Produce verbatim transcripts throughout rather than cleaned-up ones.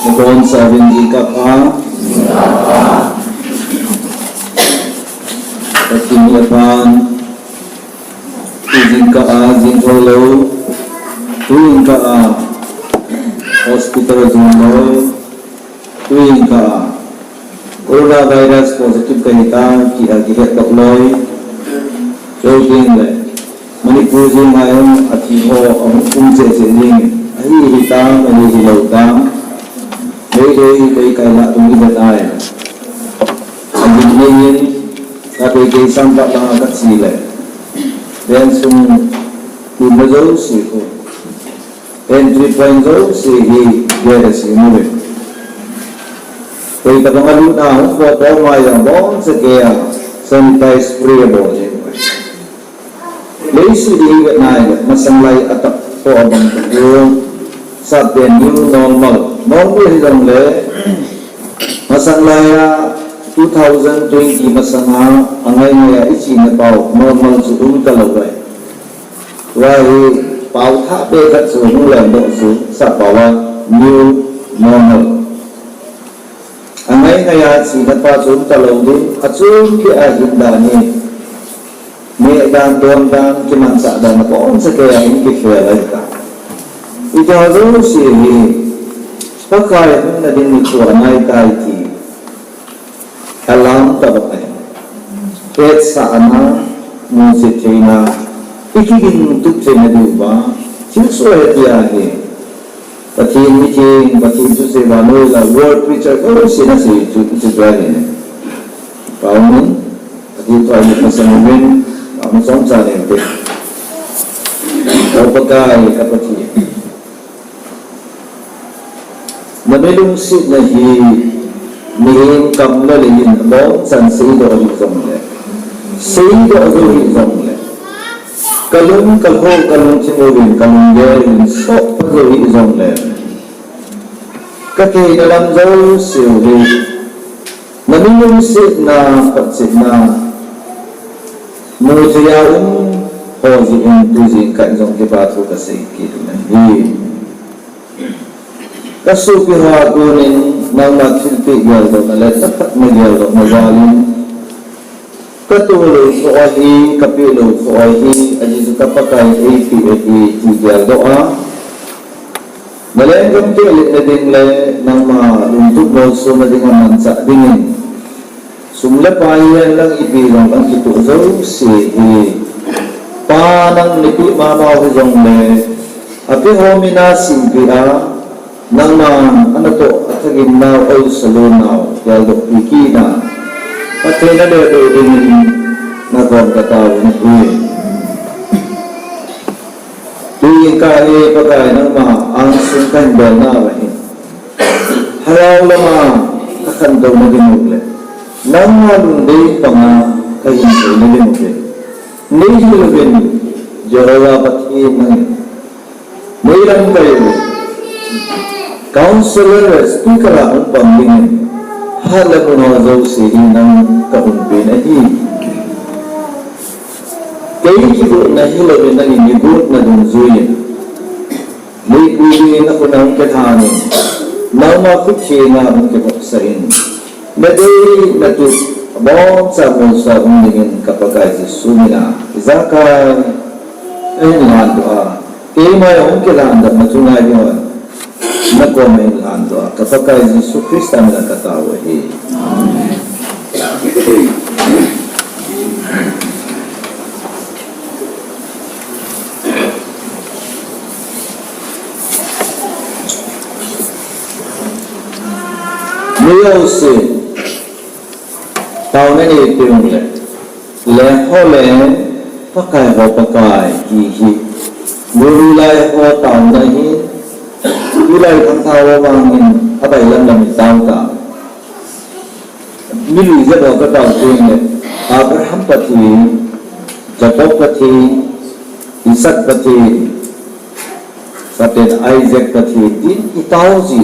Nabonchauvin jingkah a, Pathen in aban, tujingkah a, jingkah lou, tujingkah a, hospital jong lou, tujingkah a, coronavirus positive kahi ta, ti a kihet doh loi, lou ding le. Manipur jeng a jong athi ho ahung pung cheh cheh jeng in, ahi hitam, ahi hilou tam, meitei, meikai lah tung ivet a. Ajing nei in, ka teitei sam pat lang a kache le, veng sung tumna jouse khu, entry point jouse hi gate asim uve. Koi tabang a lut a hung kho tom a jong aboncha gei a sanitize spray abol jeng uve. Leiset hi ivet nai le, masang lai a tah toh abang tah u, sap pen new normal. Normal hijong le, masang lai a two thousand twenty masang a, angai ngai a ichena pau normal chu um talou uve. Tua hi pau thah be khat chu hung leng doh chu, sap pau a new normal. Angai ngai a chena pa chu um talou ding, achung kei a hin dan hi, neh dan, don dan, kimanchah dan, aboncha kei a hin kikhel ahi ta. Iti jouse hi, Pakai hung na ding nikho anai tai ti, alam tabang ahi. Hetsahna, musit theina, ikiging tup theina diuva, thilsoh ahi tia hi. Pathen mitheng, Pathen thusei vannoi la world preacher jouse in asei chu, chu ahi. Pau min, Pathen thu a hin pasal min, pau min chomcha nei te. O Pakai ka Pathen. Na mi lungsetna hi, mihem kam le lei in abonchan seidoh hih jongle, seidoh jou hih jongle, ka lung, ka lho, ka lungthim uvin, ka lunggel uvin sohpha jou hih jongle, ka theina lam jouse u hi, na mi lungsetna, phatsetna, muthei a um ho jeh in tujing kah in jong kipa thu kasei kit u ahi. Ka sopi ho a konin nangma thilpeh geldohna le thaphatna geldohna jal in, ka tolou kho ahi, ka pehlou kho ahi, ajeh chu ka Pakai in eipeh ahi ti geldoh a, na lenggam kehletna ding le nangma lungtup molsona ding a manchah dingin, sum le pai hihen lang ipi jong lang kitoh jouse hi, Pa nang napeh mama u hijongle, apeh ho min a simpeh a, nangman anatoh athagim nau, aosa lon nau, geldohpi kit a, phattheina leldoh dingin nakom katao u ahi. Tujingkah hi Pakai nangma angsung kahin bel nau ahi. Lhagao lama kakhantouna ding u le, nangma lungdei panga kahin theina ding u le, neihil uvin, Jehovah Pathen nangin neilamkai uvin. Counsellor le speaker a hung pang dingin, phat le mun ho jouse hi nang kahung pen ahi. Kei kigotna hilouvin nangin neigotna dungjuiyin, meipui dingin nakhut a hung kilhan in, nangma khut thenga hung kihopsah in, nadei natup aboncha molso a um dingin ka Pakai Jesu mina ijakai kahin lhandoh a, keima jong hung kilhandoh na chunga jong nakoma hin lhandoh a, ka Pakai Jesu Christa mina katao u ahi. Mi jouse, taona nei teng le, leng ho le, Pakai ho Pakai ti hi, golui lai ho taona hi, tulai khangthah ho vangin abailam lam itao ta. Mi lui jep ho katao teng le, Abraham Pathen, Jacob Pathen, Isaac Pathen, Pathen Isaac Pathen tin itao ji.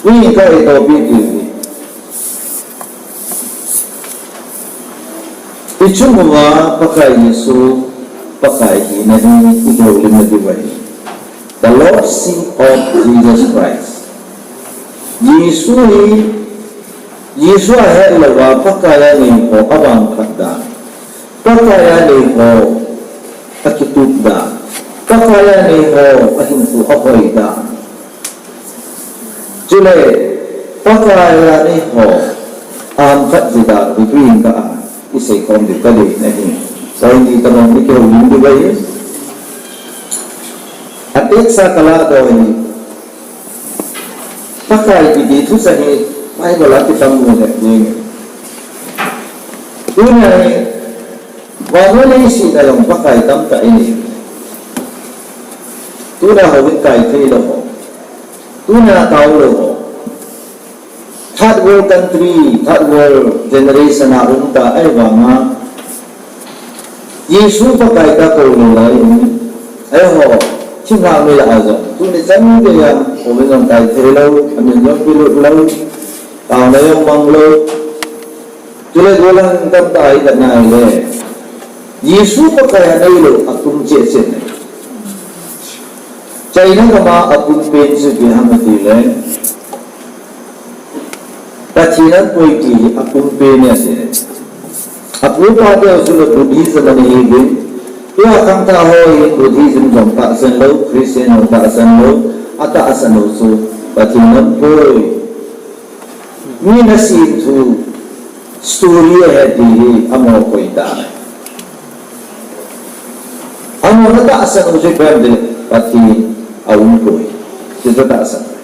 Tuni ka itopi ti hi, ichung uva Pakai Jesu, Pakai hina hi ihoulimna diu ahi. The Lordship of Jesus Christ. Jesu hi, Jesu ahet louva Pakai anei ho avangphat dan, Pakai anei ho akitup dan, Pakai anei ho ahinkho ahoi dan. Chule, Pakai anei ho ahamkhat jeh dan, Bible in ka a, isei khom diu ka dei ahi. Point ni tabang ni keu lim diu ahi. Atesa kala do hi. Pakai kiti thusa hi, Bible a kitam mu le ding. Tuna hi, vannoi leiset a jong Pakai tamtah inei. Tuna houin kai thei lou ho. Tuna tao lou ho. Third world country, third world generation a um ta ahivanga, Jesu Pakai ta kou lou lai in, eiho, thinglhang mi lah a jong, tuni chan geiya, houin jong kai thei lou, amin jong kilut lou, taona jong mang lou. Chule gollhang tamtah a ivet na ahile, Jesu Pakai anei lou atum cheh cheh. China gam a akum pen chu ipi ham itile, Pathen in apui ti hi akum pen ahi. Apu apa te ho chu Buddhism anei uvin. Tua khangthah ho hi Buddhism jong tahsan lou, Christian jong tahsan lou, atahsan ho chu Pathen in apui. Mi nasem thu story ahi ti hi amaho koi ta. Amaho na tahsan u chu ipi ham itile Pathen aum poi. Chuchu tahsan.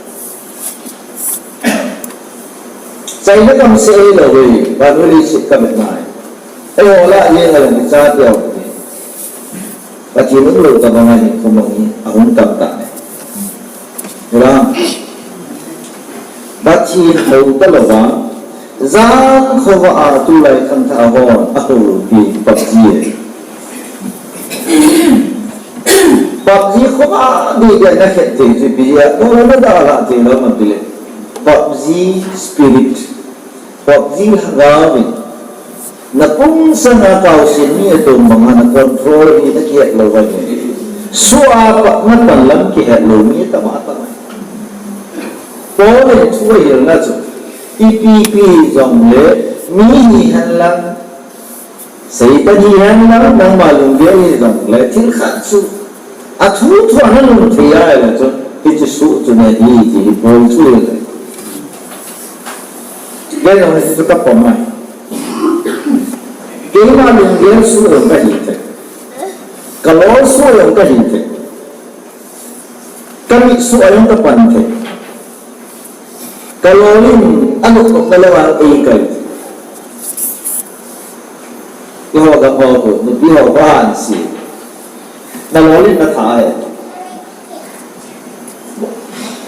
China gam seh hilou hi, vannoi leiset ka vet nai. Eiho lah a jeng a jong kicha teu hi. Pathen umlou tabang a hinkho mang hi ahung tam tan ahi. Hila, Pathen hou talouva, jan khovah a tulai khangthah hon ahou pi PUBG ahi. PUBG khovah ding dia na khet thei chu ipi jeh a, khovah na dalha thei lou ham itile, PUBG spirit, PUBG lhagao in, na pung sanga kaosen mi atom banga na control hi na kihet lou ahi. Soh a pat na pan lam kihet lou mi tama tama. Paul in thu ahilna chu, ipi pi hijongle, mi hihen lang, Satan hihen lang, nangma lunggel hijongle, thil khat chu, athu thu a na lhung thei ahile chun, hiche soh chu na hi, ti hi Paul thu ahile. Kei jong hichu ka pom ahi. Keima lunggel soh jong ka hi thei. Ka lol soh jong ka hi thei. Ka mit soh a jong ka pan thei. Ka lol in a nop nop na lou a ei kai. Eiho gam ho khu, nupi ho khu ahin sei. Na lol in na tha ahi.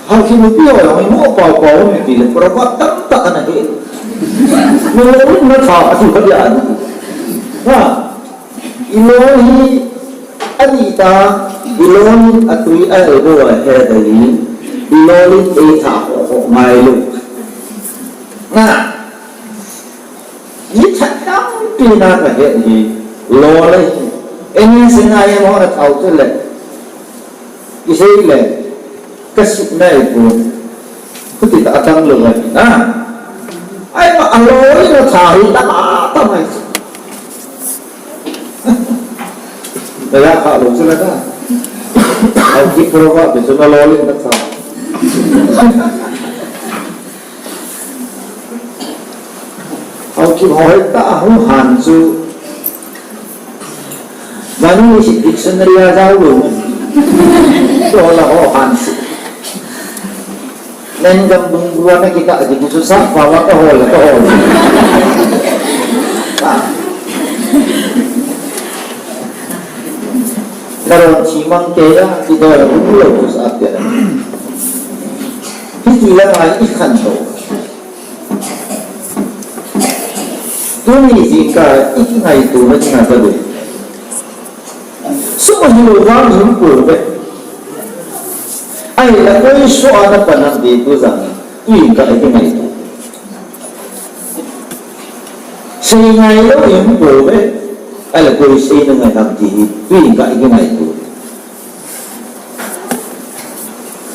Houin nupi ho jong imo pao pao um ti le, proverb tamtah ana he. Na lol in na tha, ati kha dia. Ha. I lol hi adih ta, i lol in atui a el bou ahi ta hi, i lol in eitha ho ho ngai lou. Na, mi that tampi na ka het hi, lol hi, eni se ngai em ho na thau chu le, i sei le, Ka sipna ipon. Khuti ta atang lou ahi na. Ai ma aloi na tha hi tama tama hi. Kaya ka lou sila ka. Au ki prova be suna lolin na tha. Au ki hoi ta hung han chu. Vannoi leiset dictionary a jao lou. Toh la ho han si. Nen gam bung bua na kita di kusa pa wa ka hol, ka hol. Na ron chi mang ke ya, ki do la bung lo kusa te. Hiti la mai i khan to. Tuni jingkah i kingaito na china ka dei. Sum hilou vang hung pouve. Ahila koi soh a na pan ham ti tu jang. Tuni jingkah i kingaito. Sei ngai lou hung pouve. Ahila koi sei na ngai ham ti hi. Tuni jingkah i kingaito.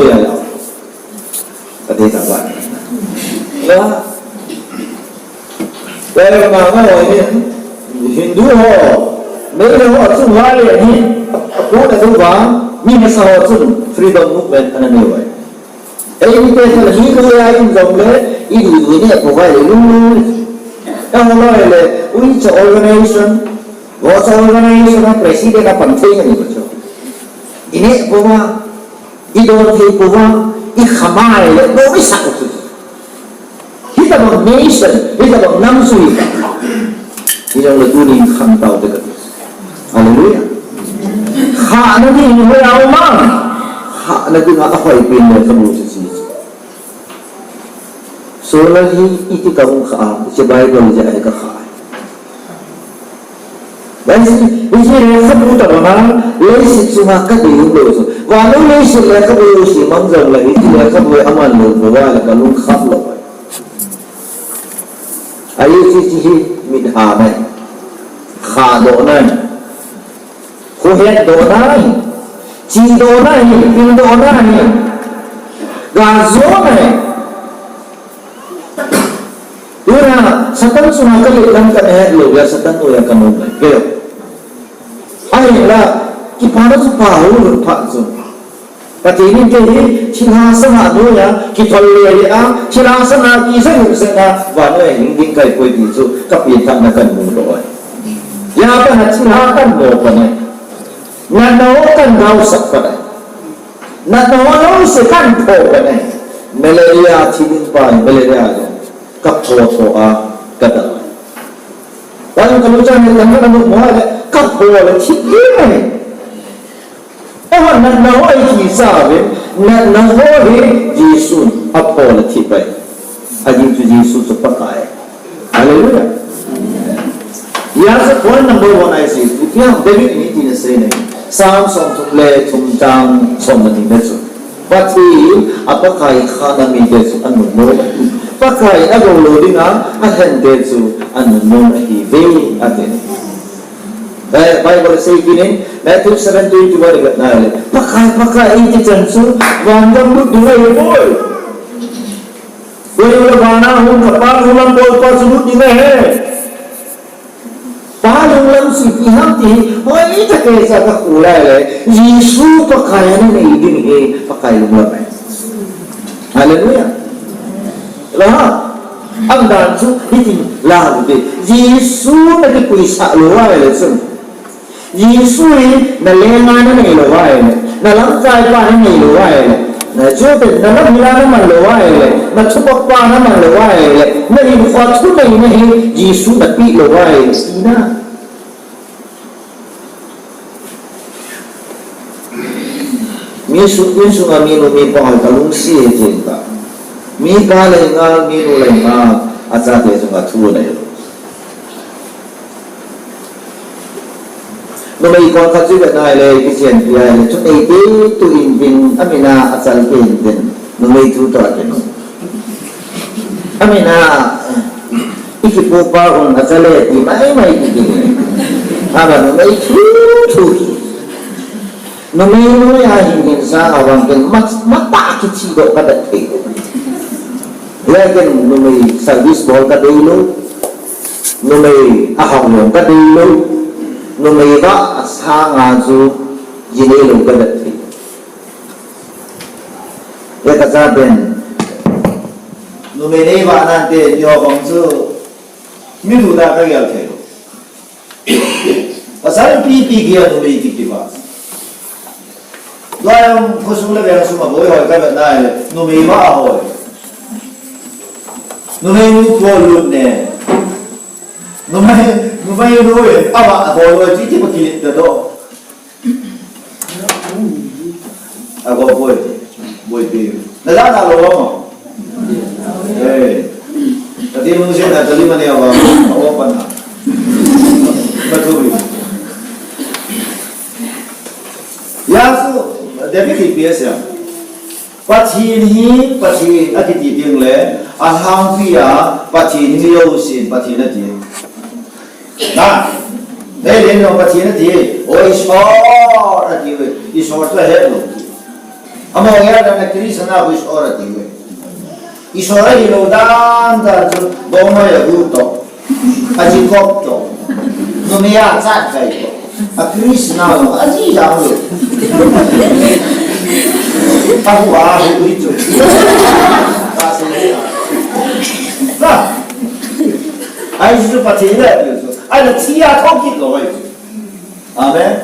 noi a la. Ka ti ta ba. Ya. Wai ma ma ho hin, Hindu ho, Meitei ho, chun wa le hin, ko na du ba, mi na sa ho chun freedom movement ana nei wai. Ei, mi te ta hi ko ya in jong le, i du du ne ko wai le lung lung. Ka ho le, ui cha organization, wo cha organization a president a pan thei ni ko cho. I ne ko ma, I don thei pouva, i khamai le, no i sak u chu. Hitabang nation, hitabang nam chu hi. Hijong le tunin kham tau te ka ti. Hallelujah. Khana ding hoi a um a. Khana ding a hoi pen le ka bu chu chi. Solar hi iti ka hung kha a, hiche Bible jeh a hi ka kha a. Hiche, hiche lekhabu tobang a, leiset chunga ka dei um lou chu. Vannoi leiset lekhabu lou si mang jong le, hiche lekhabu hi aman lou bou a le ka lung kham lou. Ahi hiche hi mit ha nai. Kha doh nai. Khohet doh nai, chi doh nai, pil doh nai, ga jo nai. Tuna Satan sunga ka lut lam ka het lou, ya Satan noiya ka nom nai. Ve. Ahinla, kipana chu pa ho lut phat chu. Pathen in kei hi thilha sanga noiya kithol le le a, thilha sanga kisa lut sanga vannoi a hing ding kahi poi ti chu ka pian thahna kan mu lou ahi. Ya ka na thilha kan mo pa nai. Natna ho kan gaosak pa nai. Natna ho jouse kan pho pa nai. Malaria thi ding pa, malaria jong ka pho tho a ka dam. Wan ka lu chan ni kan ka mu mo le ka pho le thi ding nai. Ahin natna ho hi kisa ve, natna ho hi Jesun apho le thi pai. Ading chu Jesu chu Pakai. Hallelujah. Hijeh a chu point number one ahi chu, ipi ham David in hitin asei nai. Psalm somthum le thum chang somni le ni na chu. Pathen a Pakai khana mite chu anom nom. Pakai a gou lou dinga alhente chu anom nom ahi ve ati. Bi-, Bible sei kit in, Matthew seven twenty-one i vet na le, Pakai, Pakai, eiti chan chu, van gam lut ding ahi poi. Koi le vana hung ka Pa lunglam bol pa chu lut ding ahi. Pa lunglam chu ipi ham ti, hoi ta ke sa ka khu lai le, Jesu Pakai a na nei ding hi, Pakai lunglam ahi. Hallelujah. La, ang dan chu, hitin la, Jesu na kipuisah lou ahi le chun. Jesu hi na lenga na nei lou va ahile, na lamkai pa na nei lou va ahile, na chuteng na lamhila na man lou va ahile, na thupha pa na man lou va ahile, na hinkho thuneina hi Jesu na pe lou va ahile, tina. Mi su-, insunga minu mipa hoi kalungset e tia. Mipa le ngal, minu le ngal, achate chunga thu nei lou. Numei kon khat chu ve nai le, kichen pi ahile, thunei te tu in tin, amin a achal te in tin, numei thu toh a kinu. Amin a, i kipu pa hung achal e, ti mai mai ti ti. Ama numei thu thu ki. Numei noi a hin hin sa a vang ken mat, mat ta kichi doh ka det thei. Le ken numei service bol ka dei lou. Numei a hao lou ka dei lou. Numei va a sanga chu ji nei lou ka det thei. Le ka cha ben. Numei nei va nan te yo bang chu mi lu da ka yal thei lou. Pasal pi pi kia numei ki kiva. Dua yang khosung le veng sung a boi hoi ka vet nai le, numei va hoi. Numei nu ko lut ne. Numei, numei nu e, ava a boi hoi chi chi pa kilit da do. Ago boi, boi pi. Na ja na lo mo. Eh. Pathen lungsetna tali mani awa, awa pan na. Pathu. Hijeh a chu, David in ipi asei em. Pathen hi, Pathen akiti teng le, alhangpi a, Pathen hi jousen, Pathen ati. Na, nei le no Pathen ati, o Isor ati ve, Isor chu ahet lou. Amaho gel a na Krishna bu Isor ati ve. Isor ahi lou dan dan chu, bong mai a gu to, a ji kop to, numei a chat kai to, a Krishna lou, a ji jang lou. A hu a hu hi chu. Ka se le. Na, ai chu Pathen le ati chu. Ai la thi a thou kit lou ai. Amen.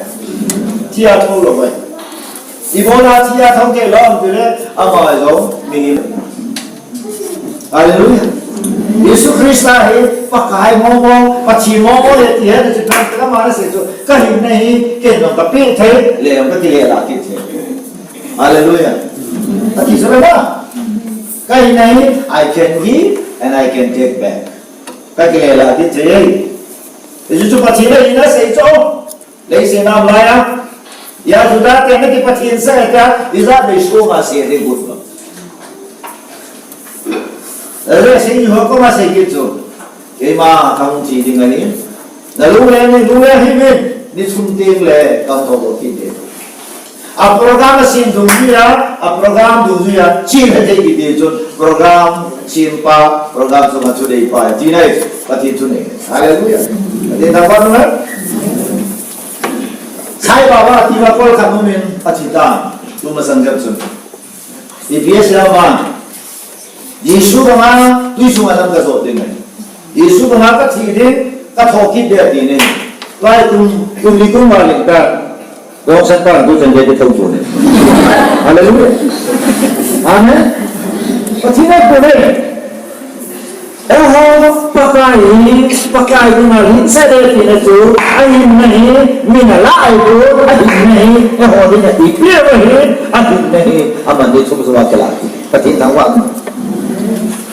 Thi a thou lou vai. Ibola thi a thou kei lou, ti le, ama jong, mi. Hallelujah. Jesu Krista hi, Pakai momo, Pathen momo, le ti he, ti kan ka ma na se tu, ka hin na hi, ken no ka pe thei, le ka ti le la ki thei. Hallelujah. Ati sa ba? Ka hin na hi, I can give and I can take back. Ka ki le la ki thei. Jesu Pathen le na se cho. Leiset a um lai a, ya Juda te na kipathen sah e tia, ijat le sum a se ding got lo. Leiset a um ho koma sei kit chu. Keima kahung thi ding ahi. Na lungleng ni lungleng hih uvin. Ni thum teng le ka thou kit ding. A program a sem dungjuia, a program dungjuia, chil he thei kit ding chun program sempa, program sunga thudeipa, ti nai, Pathen thunei. Hallelujah. Pathen thangvah in. Sai Baba ti va kol khat um in a thi ta, tu masang jep chun. Ipi asei ham, Jesu banga tui sunga nang kajot ding ahi. Jesu banga kathi ding, kathou kit ding ati in. Tua hi kum, kum li kum val in ka, Jongsan pa tu chan ding thou tu ne. Hallelujah. Amen. Pathen in aphong e. Eiho Pakai hi, Pakai dinga hinsah ding tina chu, ahinna hi, min alah ahipoi, ahinna hi, eiho dinga ipi ahi, ahinna hi, aman ding thum sua kilah. Pathen thangvah.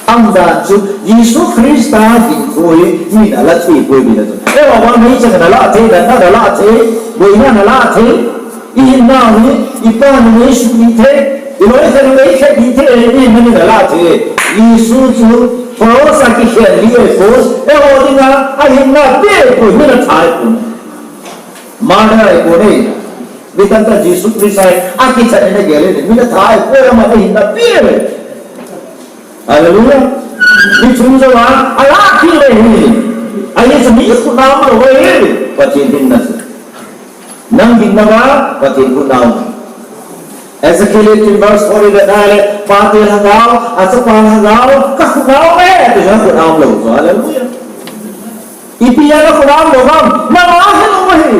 Umdan chu, Jesu Christa hinkho hi, min alah thei poi tina chu. Eiho vang hi chan alah thei, dan alah thei, boina alah thei. Ihinna hi, ipa nung eisuh ni thei, iloi thei nung eikhet ni thei, ihinna min alah thei. Jesu chu, cross a kikhen li ahipoi, eiho dinga, ahinna pe poi, min athai poi. Martyr ahipoi ne. Mi tamtah Jesu Christa hi, akichat in agel in, min athai poi, aman ahinna pe. Hallelujah. Mi thum jouva, alah thei le hi. Ahi chu mi khut a um lou ahi. Pathen hinna chu. Nang hinna va, Pathen khut a um. Ezekiel eighteen verse four i vet a le, pate lhagao, achapa lhagao, ka khut a um e, ti chu khut a um lou. Hallelujah. Ipi a na khut a um lou ham, nang a hin um ahi.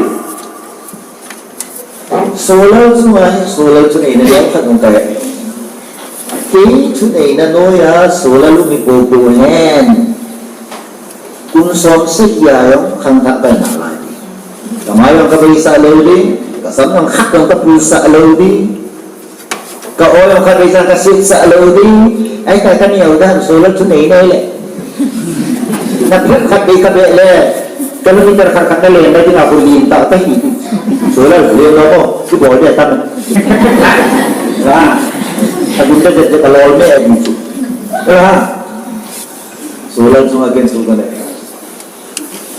Solar chu mai, solar chu neina le khat um ka le. Kei chu neina noiya solar lum hi popo hen. Kum som sagi a jong khangthah kahi nalai. Ka mai jong kabeisah lou ding, ka sam jong khat jong kapusah lou ding. Ka o jong kabeisah kasetsah lou ding. Ahi ka, kaneo dan solar chu nei nei le. Na phet khat bei kabeh le. Kilometer khat khat nalen ding a khu lim tah tahi. Solar len lou ko, kibol ding tam. Ha. Agun da je ka lol me ahi chu. Ha. Solar chu again chu ka le.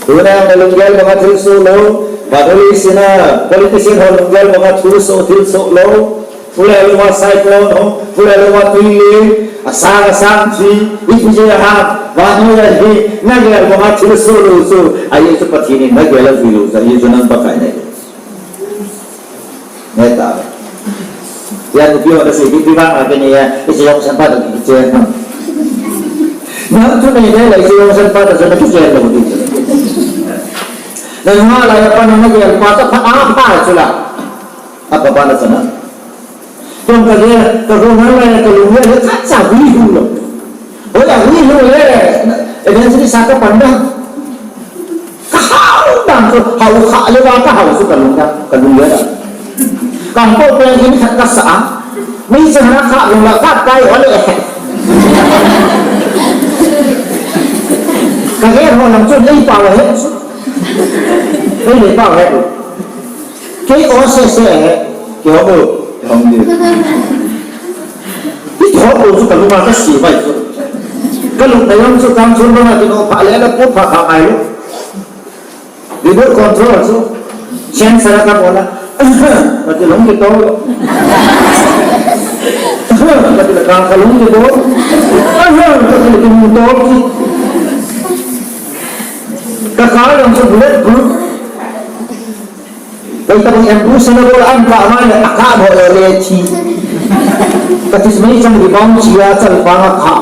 Tuna na lunggel banga thilsoh lou, Badoli sina, politician ho lunggel banga thilsoh, thilsoh lou, phule lou a cyclone ho, phule lou a tuile, asang asang thi, ipi jeh ham, vannoi a hi, nagel banga thilsoh lou chu, ahi chu Pathen in nagel a jui lou chu, ahi chu nang Pakai nahi. Ngai ta. Tia nupi ho nasei, ipi vang a kei nei a, hiche jong sanpa toh kichen ham. Nang thunei nei le hiche jong sanpa toh jong nakichen lou ding. Nang ha lai a pa nang nagel pa toh pha a pha chu la. Apa pa na sana. Tun kagel, kagel nang lai kalung le le khatcha hui hu lou. Hoiya hui lou le, evangelist a kapan dan. Kahao dan chu, hao kha le ba kahao chu kalung dan, kalung le dan. Kapo pen in khat kasa a. Meichang na kha lung la kakai ho le. Kagel ho lang chu lei pa le he chu. Lei lei pa le. Kei o se se he, kei ho bo, kei ho bo. Hi tho bo chu kalung a kasi vai chu. Kalung na jong chu kam chun banga kino pha le la pu pha pha mai lo. Remote control chu. Sensor ka bola. Kati lung kito. Kati la ka kalung kito. Kati la kimu to. Ka ka jong chu bullet proof. Koi tabang ambush na bol a ka mai le, aka bol le thi. Kati meichang rebound chia chal pa nga kha.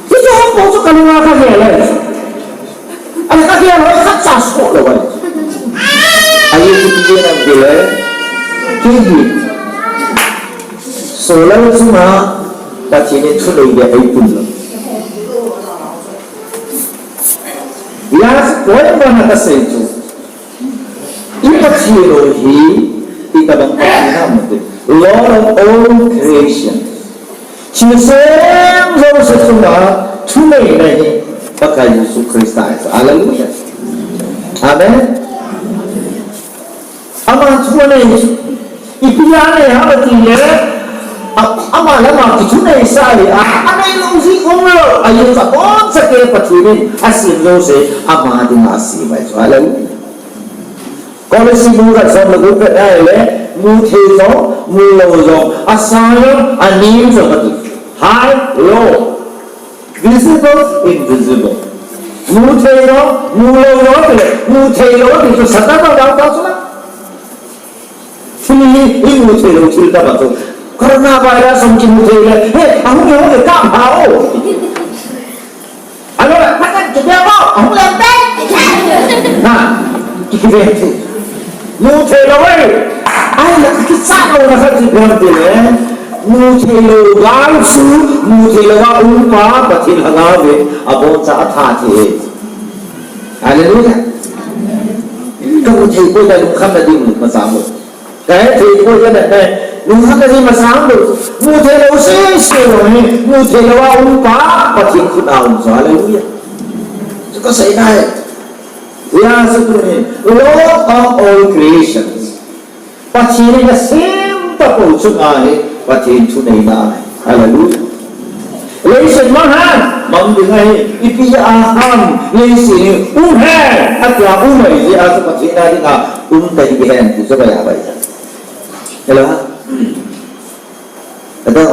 Hiche ho chu kalung a kagel le. Ahi kagel le khatcha soh lou vai. Ahi kiti na bile. Kiti. Solar chunga Pathen in thunei ding ahi pun lou. Last point banga kasei chu. I Pathen u hi, itobang Pathen ham ti. Lord of all creation. Thilsem jouse chunga thuneina hi Pakai Jesu Christa ahi. Hallelujah. Amen. Ama thu anei chu. Ipi a anei ham ati le, a, ama lama kithuneisah ahi a, anei lou jeh um lou. Ahi chu abonchauva Pathen in asem jouse ama dinga asem ahi chu. Hallelujah. Kolosi bung khat som le gup vet ahile, mu thei jong, mu lou jong, asang jong, anem jong ati. High, low, visible, invisible. Mu thei jong, mu lou jong, mu thei lou ati chu Satan a dau ta chu la. Thil hi imu thei lou thil tobang chu. Coronavirus hung kimu thei le, he, ahung e, hung e, kam ha o. Alo, phaten kibe o, ahung le te. Na, kibe thei. Mu thei lou e. Ai, la kichat lou na khat chu bang ti le. Mu thei lou gal chu, mu thei lou a um pa, Pathen lhagao ve, abon cha atha thei. Hallelujah. Ka mu thei poi, ka lungkham na ding masa mo. Ka he thei poi, ka na, na lungkham na ding masa mo. Mu thei lou sese lou hi, mu thei lou a um pa, Pathen khut a um chu. Hallelujah. Chu ka sei na he. Ya, chu tu ni. Lord of all creations. Pathen in asem tapou chunga hi Pathen thuneina ahi. Hallelujah. Leiset mang ham, mang ding ahi, ipi a ham, leiset hi um hen, atia um ahi jeh a chu Pathen a dinga um ta ding hen, ti chu ka ja bai. Hello. Hello.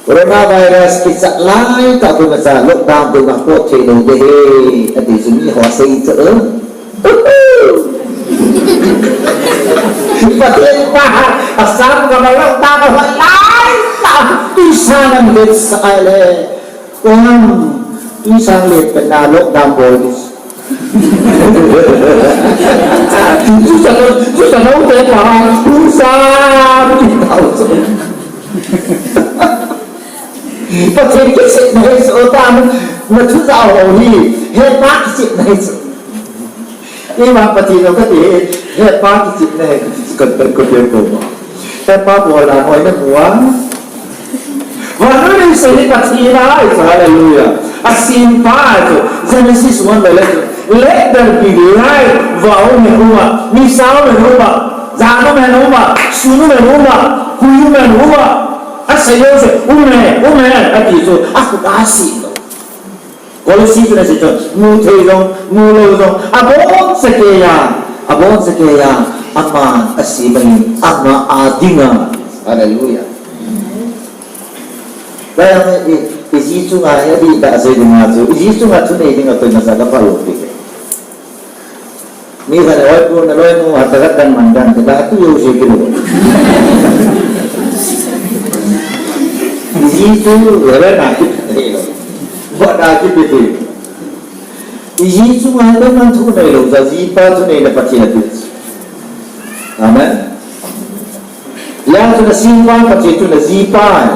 Coronavirus kichat lai tah a kon a cha lockdown kon a pot thei lou ding ahi, ati chu mi ho sei chu. Pathen pa, asam ka ma lockdown a hoi lai tah a, tuisang an vet sa le. Kon, tuisang le pen a lockdown bol. Tuisang, tuisang te pa, tuisang, tuisang. Pathen kichepna hi chu ta, na thu jao ho hi, hepa kichepna hi chu. Ima Pathen o kati, hepa kichepna hi, ka, ka, ka, ka, ka. Hepa bolna hoi na mu a. Vannoi leiset hi Pathen a ahi chu, hallelujah. Asempa ahi chu, Genesis one le le chu. Let there be light, vah um hen um a, nisa um hen um a, jan um hen um a, sun um hen um a, hui um hen um a. Asei jouse, um e, um e, ati chu, akhut a asem lou. Kolosi chun asei chu, mu thei jong, mu lou jong, aboncha kei a, aboncha kei a, aman asem ahin, ama a dinga. Hallelujah. Lai a i, i ji chunga hi adih tah sei dinga chu, i ji chunga thunei dinga koima sa ka phal lou pi. Mi khat in, "Oi pu, naloinu hatah khat dang man dang," ti la, tu jouse kilou. I ji chu, lere na kiti lou. Ba na kiti. I ji chu ngai dang man thunei lou, ja jipa thunei le Pathen ati. Amen. Hia chu nasempa Pathen chu najipa ahi.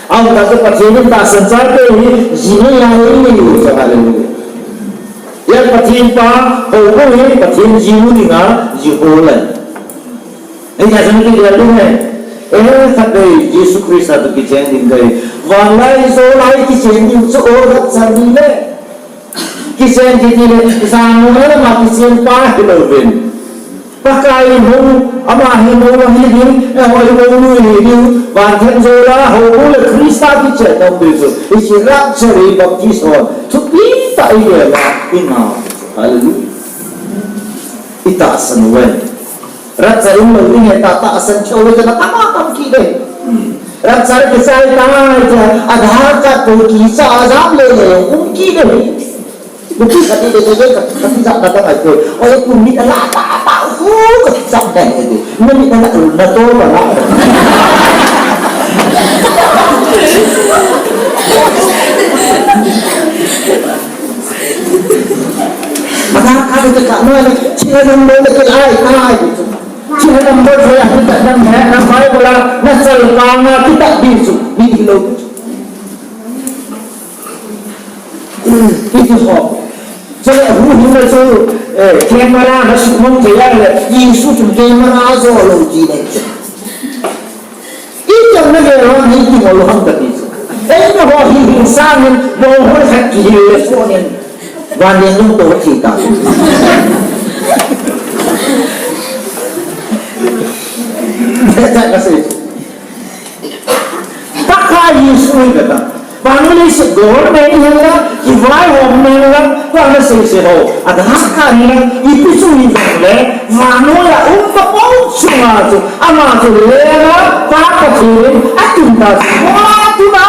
Ahung tah chu Pathen in tahsan chate hi ji nei a nei nei u chu, hallelujah. Hia Pathen pa houbung hi Pathen ji u dinga ji hol ahi. Hijeh chun kigel ding ahi. Eh, khatvei Jesu Christa toh kicheng ding ahi. Vanlaijo lai kicheng ding chu o rat chang ding le. Kichen kiti le, jangmuna lama kichen pa hilouvin. Pakai in hung, ama hi momo hi ding, eiho hi momo hi ding, van themjo la, houbung le Christa kichen nom ding chu. Hiche rapture hi baptize hon, thupi tah a i vel a, i ngah. Hallelujah. I tahsan uve. Rapture umlou ding ahi, ta, tahsan keu le, na tama tam kit ding. Rapture kichai tai, tia, Aadhaar card toh kicha a jam le le, um kit ding. Nupi khat in le le, ka, ka tijat na tangai koi. Oi, tu mit ala ta, ta, hu, ka tijat na he de. Na mit ala, na to, na la. Aadhaar card ka, ka, no, le, chila number le, ke, ai, ai. Chila number le, ai, ka, number, na, Bible a, na, sal, ka, na, kita, bisu, ni, lo. Iti ho. Chule hu hina chu, eh, camera na sumong thei a le, Jesu chun camera a jo lou ti nei. Iti na ve lou ni ti mo lou ham ta ti chu. Eina ho hi hin sang hin, bo ho khat kihil le phone in. Van leng lung to thi ta. Ka sei. Pakai Jesu hi ka ta. Vannoi leiset government hihen lang, kivaihomna hihen lang, vannoi sese ho, Aadhaar card hihen lang, ipi chu hijongle, vannoi a um pa po chunga chu, ama chu lenga Pa Pathen in atun ta chu, atun a,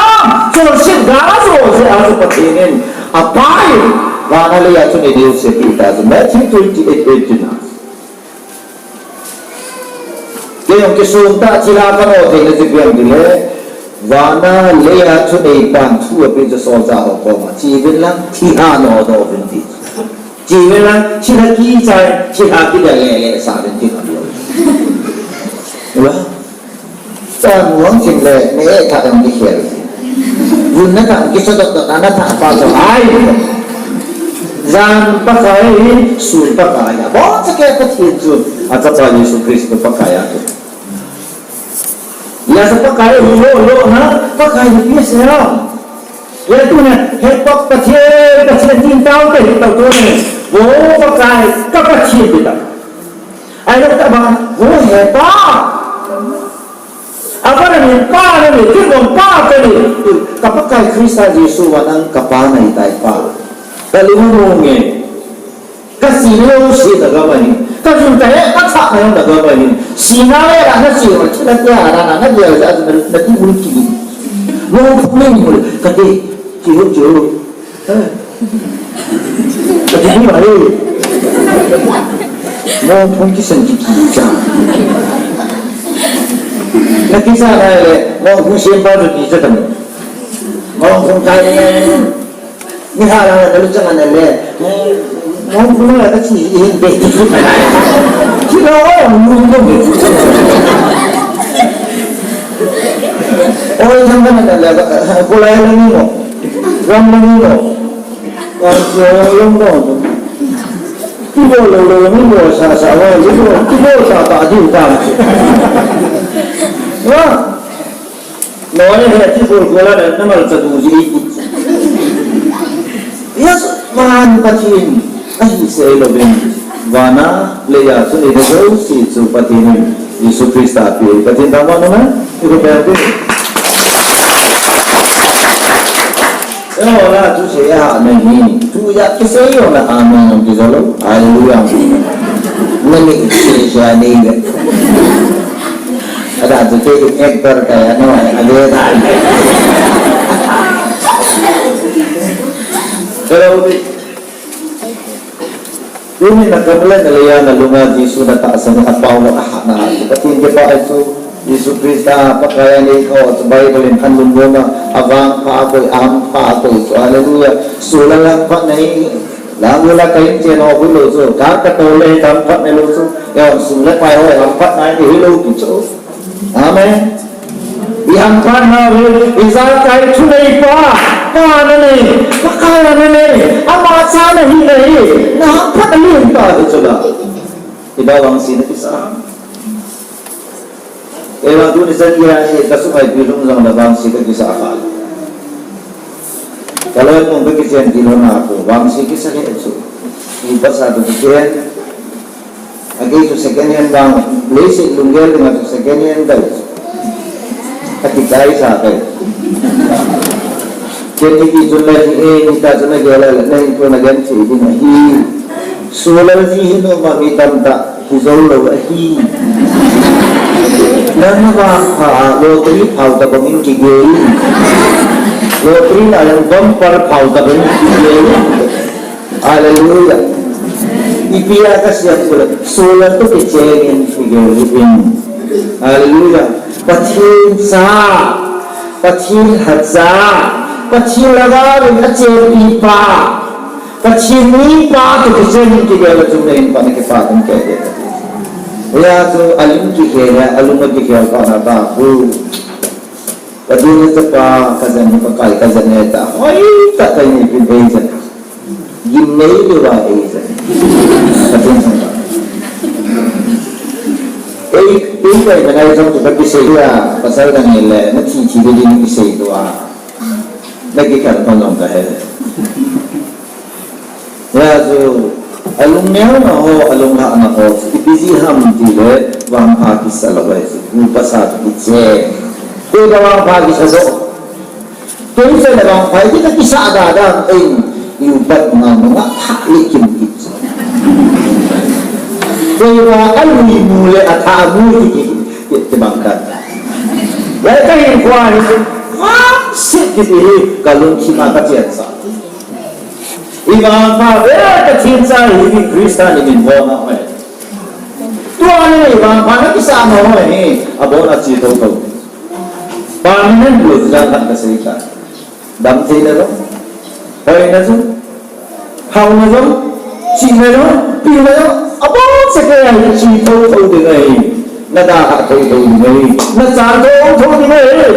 chonset ga jo jeh a chu Pathen in, apai, vana leiya chu nei diu asei ta chu, Matthew twenty-eight eighteen a. Kei jong kisum tah thilha kano theina chu ipi ham itile, vana leiya thuneipan thu apeh chu solchah ho koma, cheuvin lang thilha nodoh uvin ti. Cheuvin lang thilha kichai, thilha kidel lele sah uvin ti khat lou. Ula. Chan muang chin le, me e tha jong kikhel. Vun na tha, kicha dot dot na tha pa chu ai. Jan Pakai, sun Pakai. Aboncha kei Pathen chu, achapa Jesu Christa Pakai ahi. Hijeh a chu Pakai hi lo lo na, Pakai hi pi asei ham. Hijeh a tuna, he Pa Pathen, Pathen tin tao te, tao tuni. Vo Pakai, ka Pathen ti ta. Ahilou tah bang, vo he Pa. Apa na min Pa na min, kin bang Pa ka ni. Ka Pakai Christa Jesu vang ka Pa nahi tai Pa. Ka lung mong e. Ka sina jouse na gam ahi. Ka jun ka he, ka thah na jong na gam ahi. Sina le la na si, thilha tia la na, na dia la na, na ti mun ki. Mo ko me ni mo, ka ti, ti ho, ti ho. Eh. Ka ti ni ma le. Mo phun kisan ki ki cha. Na kisa na le, mo phun siem pa ki cha tam. Mo phun kai. Ni ha la na lu chang na le. Mo bu na ka chi hin be. Chi lo o mu mo be. Oi thang ka na le ko la ya ni mo. Ram ni mo. Ko lo lo mo. Ki bo lo lo ni bo sa sa wa ni bo. Ki bo sa ta di ta. Wa. Noah he ti kol kol a na mal cha du ji. Yes, man Pathen ahi sei louvin. Vana leiya chu nei diu jouse chu Pathen in Jesu Christa ape. Pathen thangvah in umhen. I ko pe pe. Eiho la thusei a ha nei ni. Thu ijat kisei jong la amen jong kijo lou. Hallelujah. Nani kisei sa nei le. Ada tu te actor kaya no, ada dah. Kalau di, ini nak kembali nelayan nalunga Jesu na tahsan apa awak ah na. Tapi dia pa itu Jesu Krista pakaian ni kau tu Bible in kan lungona avang pa aku am pa aku itu. Haleluya. Sulalang pa nei. Langula kain chen ho hui lou chu, kar ka to le kam phat ne lou chu, ya sum le pai ho kam phat nai ni hui lou ki chu. Amen. I ham phat na ve, i jakai thuneipa, pa na nei, Pakai na nei, ama cha na hi nei, na ham phat na lung ta hi chu la. I ba vangse na kisa. Eiho tuni chan geiya hi ka sumaipi lhung jong le vangse ka kisa kha. Ka loi mong ka kichen ti lhon a ko vangse kisa le chu. Ni pasa tu kichen. Akei chu second hand vang, leiset lunggel dinga chu second hand dai. Akichai sa kai. Ken ni ti chun le hi, eh, ni ta chun le gel le, nei ko na gen chi ding ahi. Solar ji hi nom a mi tamtah hi jou lou ahi. Nang na vangpha a lottery phao tobang in kigel in. Lottery na jong bumper phao tobang in kigel in. Hallelujah. Ipi a ka siam kule, solar toh kicheng in kigel in. Hallelujah. Pathen cha, Pathen lhacha, Pathen lhagao in achepipa. Pathen mipa toh kicheng in kigel a chun le hin pa na kipah in kei te. Hia chu alim kikhel a, alung akikhel pa na ta hu. Pathen chapa kajen, Pakai kajen e ta. Hoi ta kai ni pi bei jen. Gimnei le va ei jen. Pathen chapa. Ei, ei kai na ngai jong tu ka kisei a, pasal ka ni le, na thi thi le ni kisei tu a. Na kikhel pa jong ka he. Hia chu, alung neona ho, alung lhahna ho, ipi jeh ham tile, vangpha kisa lou ahi chu, upa sa chu kiche. Koi ka vangpha kisa jo. Ei se le vang phai ki ta kisa da da ei u bat nga nga tha le kim ki. Koi va a lui mu le a tha mu ki ki ki bang ka. Lai ka hin kwa ni se. Wa se ki ti hi ka lung ki ma ka chian sa. I vangpha ve Pathen cha hi Christa ni min bol na hoi. Tua ni i vangpha na kisa na hoi hi, a bol na chi tho tho. Permanent lo jan khat ka sei ta. Dam thei na lo. Hoi na lo. Hau na lo. Chi na lo. Pi na lo. A bol se ke ai chi tho tho ding ai. Na da ha tho tho ding ai. Na cha tho tho ding ai.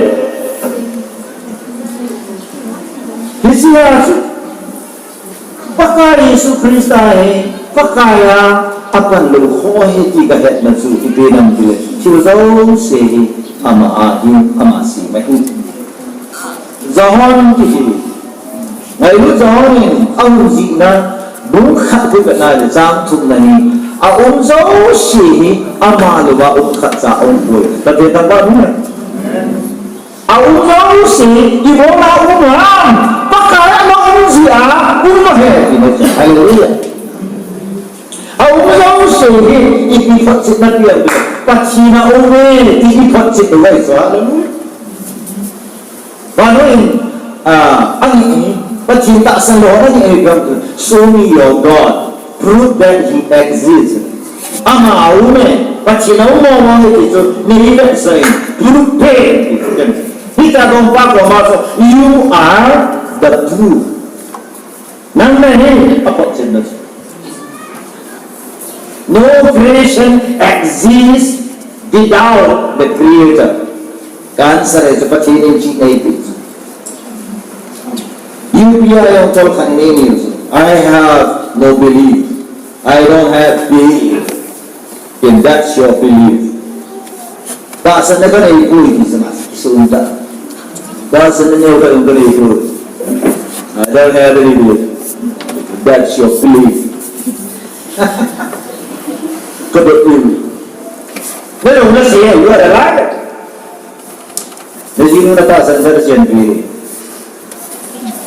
Hichea chu Pakai Jesu Christa hi Pakai a apan lou kho ahi ti kahetna chu ipi ham itile, thil jouse hi ama a hi, ama sema ahi. John kiti, ngailut John in ahung jihna bung khat thu kana le chang thumna hi, aum jouse hi ama louva um khatcha aum poi. Tate tamba ni. Aum jouse, ibola um ham, Pakai a na um jeh a um ahi, ti na chu. Hallelujah. Aum jouse hi, ipi photchetna pi ham, Pathen a um e, ti iphotchet u ahi chu. Hallelujah. Vannoi in, ah, ani, Pathen tahsan lou, ani, ani, show me your God. Prove that he exists. Ama aum e, Pathen aum mong mong e ti chu, nei vetsah in, prove e ti chu. Hitia dong pa ko ma chu, you are the proof. Nang na hi, a photchetna chu. No creation exists without the creator. Ka answer e chu Pathen in chi nei ti chu. U P I jong tol khat nei ni chu. I have no belief. I don't have belief. Then that's your belief. Tahsanna kanei poi ti chu na, kisum ta. Tahsanna neo ka kanei poi. I don't have any belief. That's your belief. Ka belief. Na jong na sei, you are alive. Na jinu na tahsan sa na sian pi.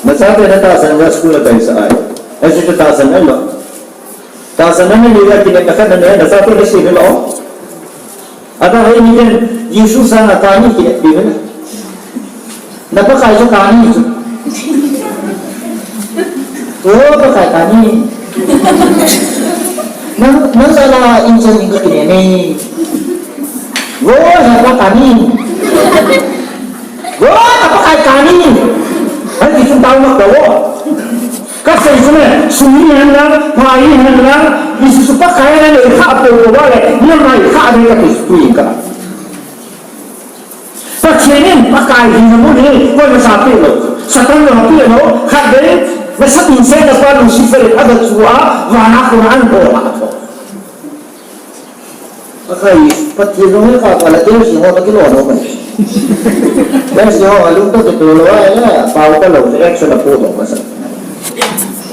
Na chate na tahsan sa school na kaisa ai. Na si tahsan na lo. Tahsan na ni ya kine ka na ne na chate na si lo. Ata hai ni den Jesu sa na ta ni kine pi na. Na Pakai chu kani chu. O Pakai kani. Nang, nang sala insan in ka kine ni. Wo, he Pakai kani. Wo, ka Pakai kani. Hai ti sun tau mak ka wo. Ka sei chu ne, sum hi hen lang, pai hi hen lang, Jesu Pakai na le kha po ko wa le, na mai kha de ka ti sui ka. Pathen in Pakai hina mun hi koima sa pe lou. Satan jong pe lou, khatvei, nasatah in seipa Lucifer in aga chu a, vana khun a an bol a tho. Pakai, Pathen jong hi kha pha la, Jesu ho ta kilou lou mai. Jesu ho a lung to kito lou a, eh, pau ta lou, action a po to masa.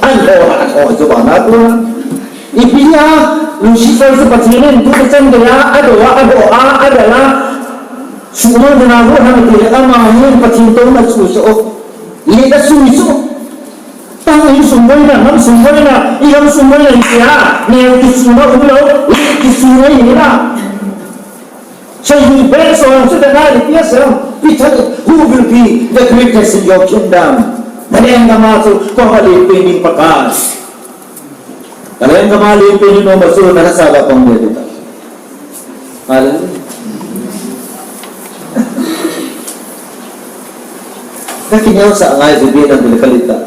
An bol a tho, chu vana khun a. Ipi a, Lucifer chu Pathen in tu chan gei a, a do a, a ho a, a dal a, sumang dana hu ham ti le ama hin Pathen touna chu chu. Le ka sui chu. Tang in sum boina, nam sum boina, i ham sum boina hi a, ne ki sum na um lou, ki sum na hi la. So you bet so on to the night, yes, sir. Peter, who will be the greatest in your kingdom? Na leng gam a chu, koi a le pen ding Pakai. Ka leng gam a le pen ding nom a chu, na sa ba pang de ta. Hallelujah. Ka kineosah ngai chu, bi na bil ka lit ta.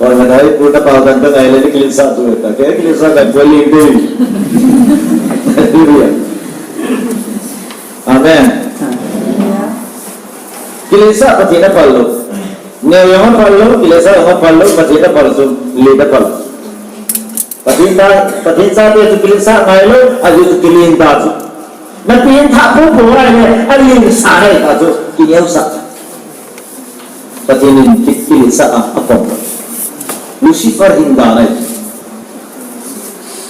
Oi, na ngai pu na pa dan ka ngai le ni kiletsah tu ta. Ke kiletsah ka bol ling dei. Hallelujah. Amen. Kiletsah Pathen a phal lou. Neo jong a phal lou, kiletsah jong a phal lou, Pathen a phal chu, len a phal. Pathen ta, Pathen chate chu kiletsah ngai lou, ajeh chu kilen ta chu. Na pen tha po po ngai le, alen sa ngai ta chu, kineosah. Pathen in ki, kiletsah a, a pom. Lucifer hin dan ahi.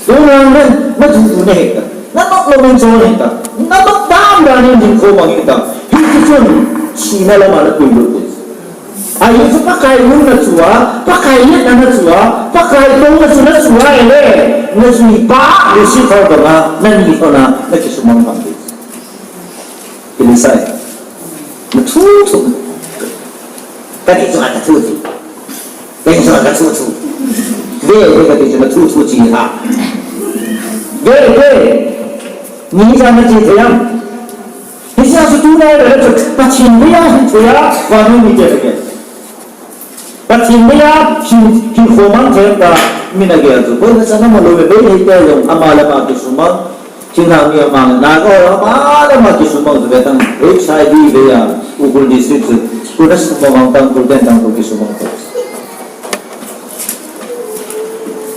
Tunang len, na thu thu na het ta. Na nok lo min chon het ta. Na nok dam dan in hin kho mang het ta. Hiti chun, thina lama na pui lut te. Ahi chu Pakai mun na chu a, Pakai letna na chu a, Pakai touna chu na chu a ahile, na jui pa Lucifer banga, na ni lhona, na kisumang bang ding. Kilisai. Na thu thu. Ka ti chu a ka thu thu. Ka ti chu a ka thu thu. Ve, ve ka ti chu na thu thu chi ha. Ve, ve. Ni ja na chi thei am. Hiche a chu tu nai le chu Pathen ve a hin thei a, vannoi mite ve. Pathen ve a hin, hin khomang thei ta, mi na gel chu. Koi na sa na ma lo ve, ve hei te jong, ama le ama kisumang. Thinglhang mi amang, Naga ho ama le ama kisumang chu ve tang, H I V ve a, Ukhrul district chu. Koi na sumang Tangkhul ten Tangkhul kisumang chu.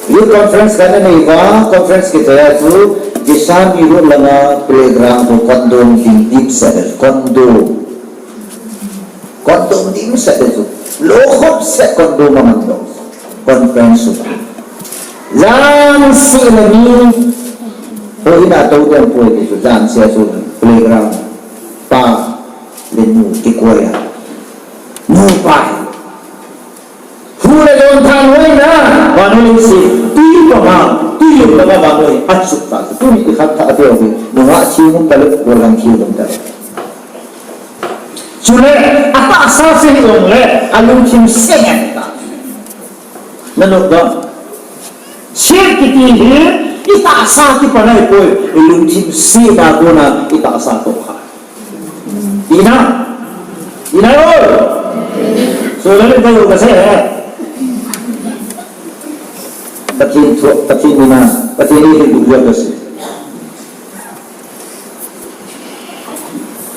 Youth conference kana nei uva, conference kichai a chu, Jesa mi road langa playground chu condom ding dimset, condom. Condom dimset chu. Lo khop set condom a man lo. Conference chu. Jan se le mi. Ho ina to tem poi ti chu, jan se chu playground. Pa le nu kikoi a. Nu pa hi. Hu le jon thanhoina, vannoi leiset, tui panga, tui um lama vannoi, achuh ta, tuni ti khat tha atiu hi, nungah thil um ta le, gollhang thil um ta le. Chule, atahsa se hi jong le, alungthim se ngen ta. Na nok dam. Se kiti hi, itahsa ti panai poi, ilungthim se ba kona, itahsa to kha. Ina. Ina oi. So, lalu tayo kasi, eh. Pathen thu, Pathen mina, Pathen ni thu duk kasi.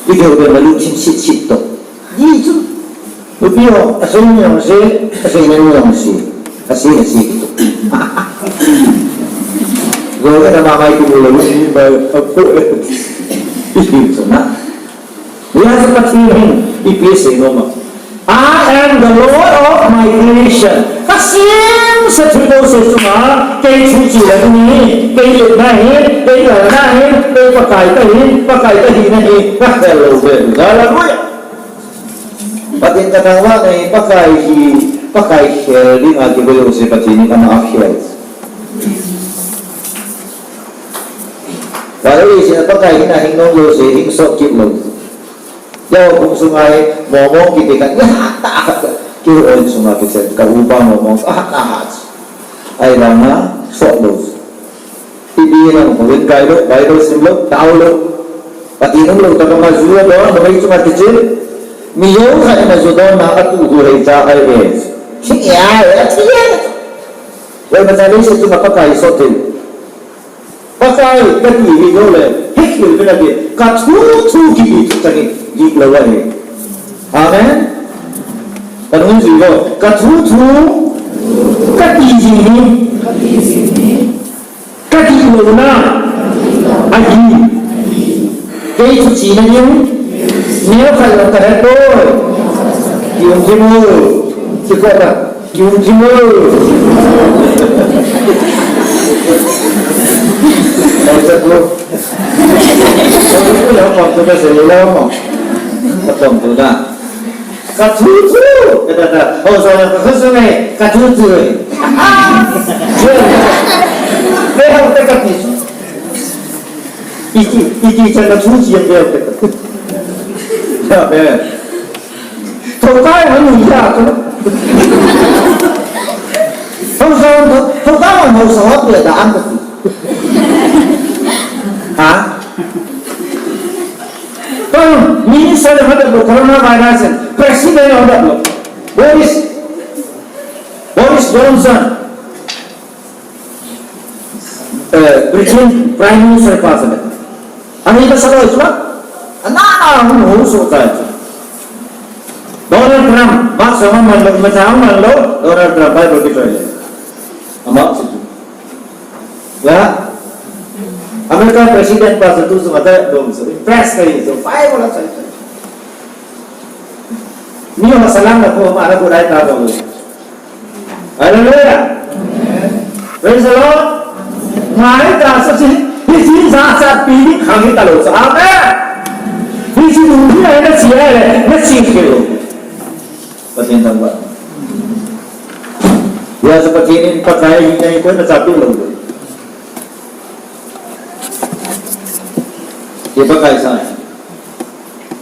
Ikaw ba malu chin sit sit to. Di chu. Nupi ho, asei ni jong asei, asei ni jong asei. Asei, asei kito. Go ka na mamai tu lo ni ba, apo. Iti so na. Ni ha sa Pathen hin, ipi asei nom a. I am the Lord of my creation. Ka semset thil jouse chunga, kei thuchih le ni, kei letna hi, kei lalna hi, kei Pakai kahi, Pakai kahina hi, ka khel lou ve. Hallelujah. Pathen ka thangvah nei, Pakai hi, Pakai khel dinga kigo jouse Pathen in ama akhel. Vale, leiset a Pakai hina hing nom jouse, hing sot kit lou. Yao kum sunga hi, momong kiti khat, ya, ta khat, kihou sunga kichen, ka upa momong, ah, ah, ah. Ahivanga, sot lou. Ipi nang, hovin kai lou, Bible sim lou, tao lou. Pathen umlou tah a ma ju lou, numei chunga kichen. Mi jou khat in aju donna, atu hu hei cha ai ve. Thi ya, ya, thi ya. Koima cha leiset chunga Pakai sot thei. Pakai kati hi jong le, hithil vin ati, ka thu thu kiti chu tah hi, dik lou ahi. Amen. Ka nung jing lou, ka thu thu, kati jing hi. Kati louna, ahi. Kei thuchihna ding, neo khat jong kahe poi. Kium thim o, kikoi ta. Kium thim o. Ai, sa ko. Sa ko, la pom tu ka se, la pom. Ka pom tu na. Ka thu thu. Ka ta ta. Ho sa na ka sa na. Ka thu thu. Pe ha ta ka ti. Iti, iti cha ka thu chi pe ha ta. Ya, pe. Thokai han ni ya ko. Hausa, thokai han Hausa wa pe da an ka. Ha? Kon minister ha da coronavirus, president ha da Boris, Boris Johnson. Eh, Britain Prime Minister pa sa le. Ani ka sa loi chu la. Ana na hu hu so ta chu. Donald Trump, ba sa ma man lo, ma sa man lo, Donald Trump Bible ki choi le. Ama chu. Ya. America President pa sa tu sa ma ta dom so. Impress kai so. Pai wala sa. Ni ma salam na ko ma na ko dai ta dom. Hallelujah. Praise the Lord. Ngai ta sa si, hiche jachat pi ding khang hita lou sa. Amen. Hiche ding hi na chi le, na chi ke lou. Pathen thangvah. Hijeh a chu Pathen in Pakai hina hi koima chapeh lou. Hiche Pakai sa.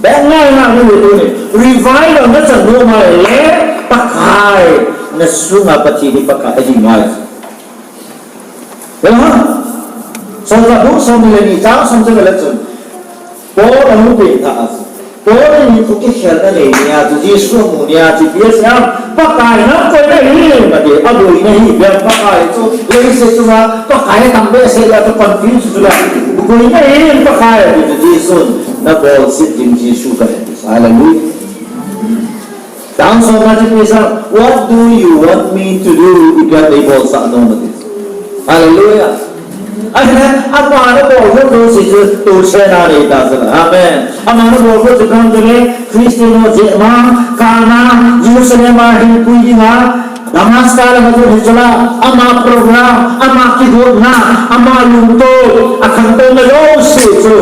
Bang ngai na mu tu ni. Revival na chan nom a le Pakai na sunga Pathen hi Pakai ahi ngai. Ela, Solchah bung som ni le ni chang som chang le chun. Paul ahung peng tah a chu. Paul in hinkho kikhelna nei nia chu Jesu amu nia chu P S M Pakai nam koina hi mati aboina hi bem Pakai chu leiset chunga Pakai tam behseh a chu confuse chu la. Koina hi Pakai ati chu Jesu na bolset ding Jesu ka he. Hallelujah. Tang som na chu P S M, "What do you want me to do?" Ipi ham neibolsah nom ati. Hallelujah. Ahile, ama na bol khom jouse chu tochena nei ta chu. Amen. Ama na bol khom chu kang chu le, Christian ho jeh ma, kana, Jerusalem a hinpui dinga, Damascus lama chu hi chu la, ama program, ama kigotna, ama lungto, akhangtou na jouse chu.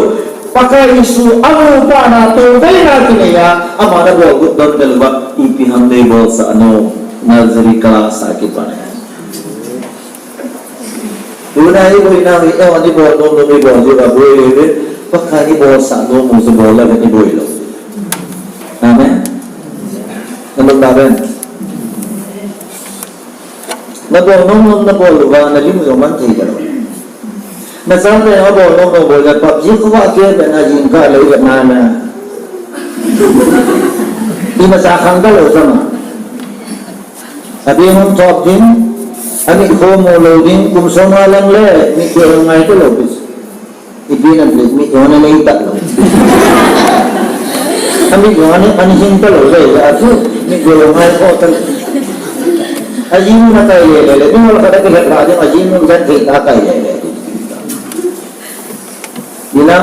Pakai Jesu amu phat na toveina kinei a, ama na bol got don del uva, ipi ham neibolsah nom, Nazareth kala sa kipan. Tuna hi boina hi, eh, ani bol nom nom hi bol ji ba boi hi, Pakai ni bolsah nom mu se bol la ni boi lou. Amen. Namun ba ben. Na bol nom nom na bol uva, na lim jong man thei lou. Na chate na bol nom nom bol le PUBG khovah ke be na jingkah lou le na na. Imacha khangkha lou jama. Abeng hung thop ding, amit kho mu lou ding, kum som nga lang le, mit kho ngai talou pis. Ipi na le, mit kho na nei talou. Amit kho na, ani hing talou le, achu, mit kho ngai kho talou. Ajinu na kai le le le, ding wala kata ke khat ra ding, ajinu jan ke ta kai le le. Ina.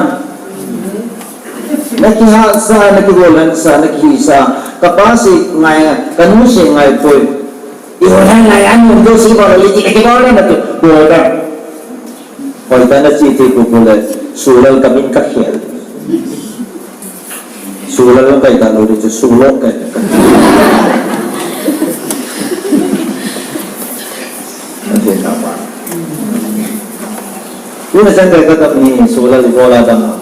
Na kihahsa, na kiholhangsa, na kihisa. Kapa sei ngai, kanu sei ngai poi. Iholhang ngai, anu do sei bol le ti, kibol le na tu. Bol da. Hoitah na chi thei pu pu le, Sulal kamin kakhel. Sulal lang kai talou di chu Sulal kai. Ante na pa. Tuna chan kai kadam ni Sulal ibola dam.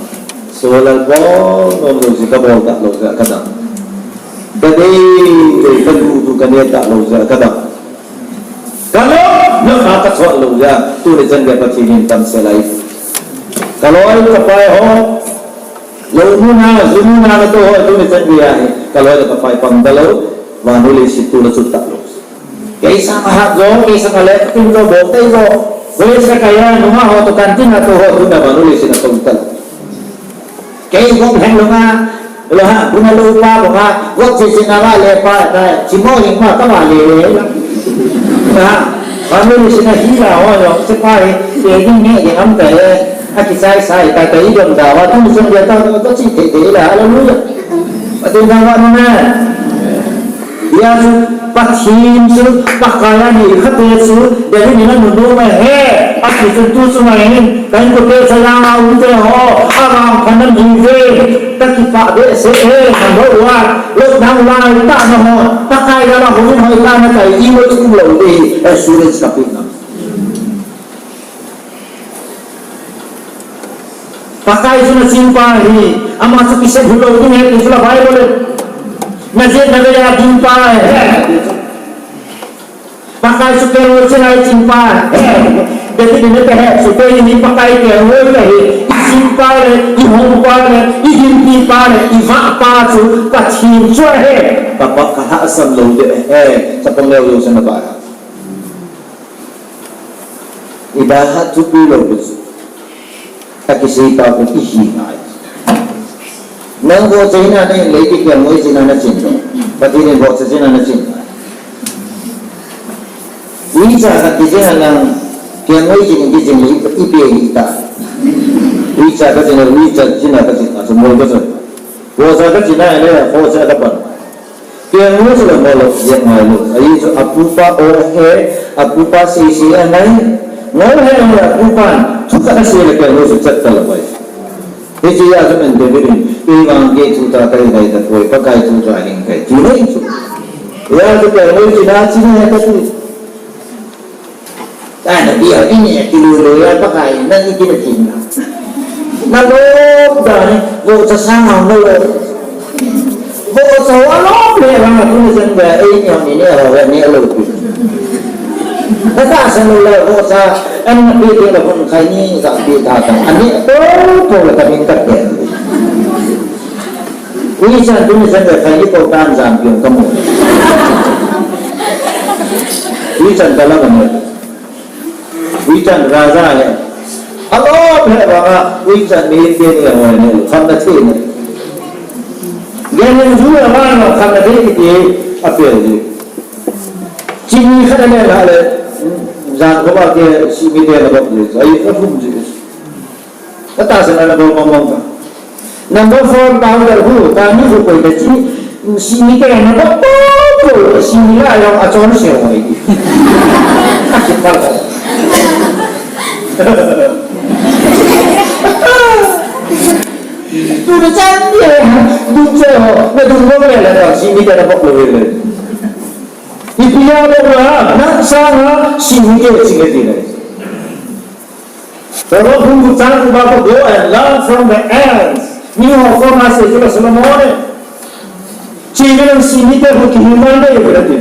Sulal bol nom lou jeh kabol talou jeh kadam. Kadei, kadei, kadu du kane talou jeh kadam. Ka lom, lom a ka chot lou jeh a, tuni chan gei Pathen in tamsel ahi. Ka loi ka pai ho, lou muna, ju muna na tou ho, tuni chan gei ahi. Ka loi ka pai pang talou, vannoi leiset tu la chut talou. Kei sang a hat jo, kei sang a le, tin jo, bol tei jo. Kei sang a ya, nunga ho, to kan tin na tou ho, tuna vannoi leiset na tou talou. Kei gom heng lou nga, lo ha, buna lou pa, buna, gom che che na va le pa, ta, chi mo hing ma, ta va le le la. Ha, family sina hi la, ho, yo, che pa hi, ye ding ne, ye am ta le, a ki sai sai, ta, ta, i dom da, va, tu, so, ya, ta, ta, chi, te, te, la, hallelujah. Pathen thangvah nom e. Hijeh chun Pathen chu Pakai ahi khat te chu David in amu nom ahi. Ati chun tu chunga hin ka inkote chayang a um te ho, avang phan ahi ve. Ka kipah behseh e, nang ho uva. Lockdown lai tah na ho, Pakai gal a hung in hoitah na kai, i mo chu um lou ding, assurance ka pe na. Pakai chu na ching pa ahi, ama chu kisep lou ding ahi, ti chu la Bible in. Na jet na gei a ding pa ahi. Pakai chu kelngoi ching a ching pa ahi. David in ahe, chu kei hi Pakai kelngoi kahi, i ching pa le, i hong pa le, i gimpi pa le, i vah pa chu Pathen chu ahi. Ka pa ka hahsat lou ding ahi, chapang leu leu sa na pa. Ipi ham thupi lou pi chu. Akisei pa khu ihi ngai. Nang vohcha hina na hin lei ti kelngoi ching a na ching lou. Pathen in vohcha ching a na ching ngai. Uicha khat kiching a nang kelngoi ching kiching lei ipi hi ta. Uicha kaching a, uicha ching a kaching a chu mol kachoi. Vohcha kaching a le, vohcha kapan. Kelngoi chu la ngol lou, jep ngai lou. Ahi chu apupa o he, apupa sei sei angai. Ngol he angai apupan, thu khat asei le kelngoi chu chat talou pai. Hiche a chu men David in, "Kei vang kei thu tah kahi ngai tapoi, Pakai thu tah hin kahi," ti nai chu. Ya tu ka lo chi na chi na ka tu. Ta na bi ha ki ni ki lo lo ya pa kai na ni ki na ki na. Na lo da ni vo cha sa na lo. Vo cha wa lo le ba na tu ni sen ba e ni ni ni ha wa ni lo ki. Na ta sa lo la vo cha an na bi ki la vo kai ni sa bi ta ta. Ani to to la ka min ka te. Ui chan tu ni chan le khai ni ko tan jam piong ka mu. Ui chan ka la ka mu. Ui chan raja he. Alo phe ba nga ui chan mi te ni ho ni kham na the ni. Gen ni ju la ba nga kham na the ki ti a pe ni. Chi ni kha le la le. Jam ko ba ke si mi te la ba ni. Ai ka thum ji. Kata sa na bol mong mong ka. Number four, powder hu, ta ni hu koi ta chi, si mi te na bol bol bol, si mi la yong a chon se hoi. A chi pa ka. Tu na chan ni, du che ho, na du bol le la, si mi te na bol bol le. Ipi ya bol la, na sa na, si mi te si mi te na. Proverbs bung gup chang gup a, "Go and learn from the ants." Mi ho ko ma se kila Solomon e. Chi nang si mi te ho ki human de ye ti.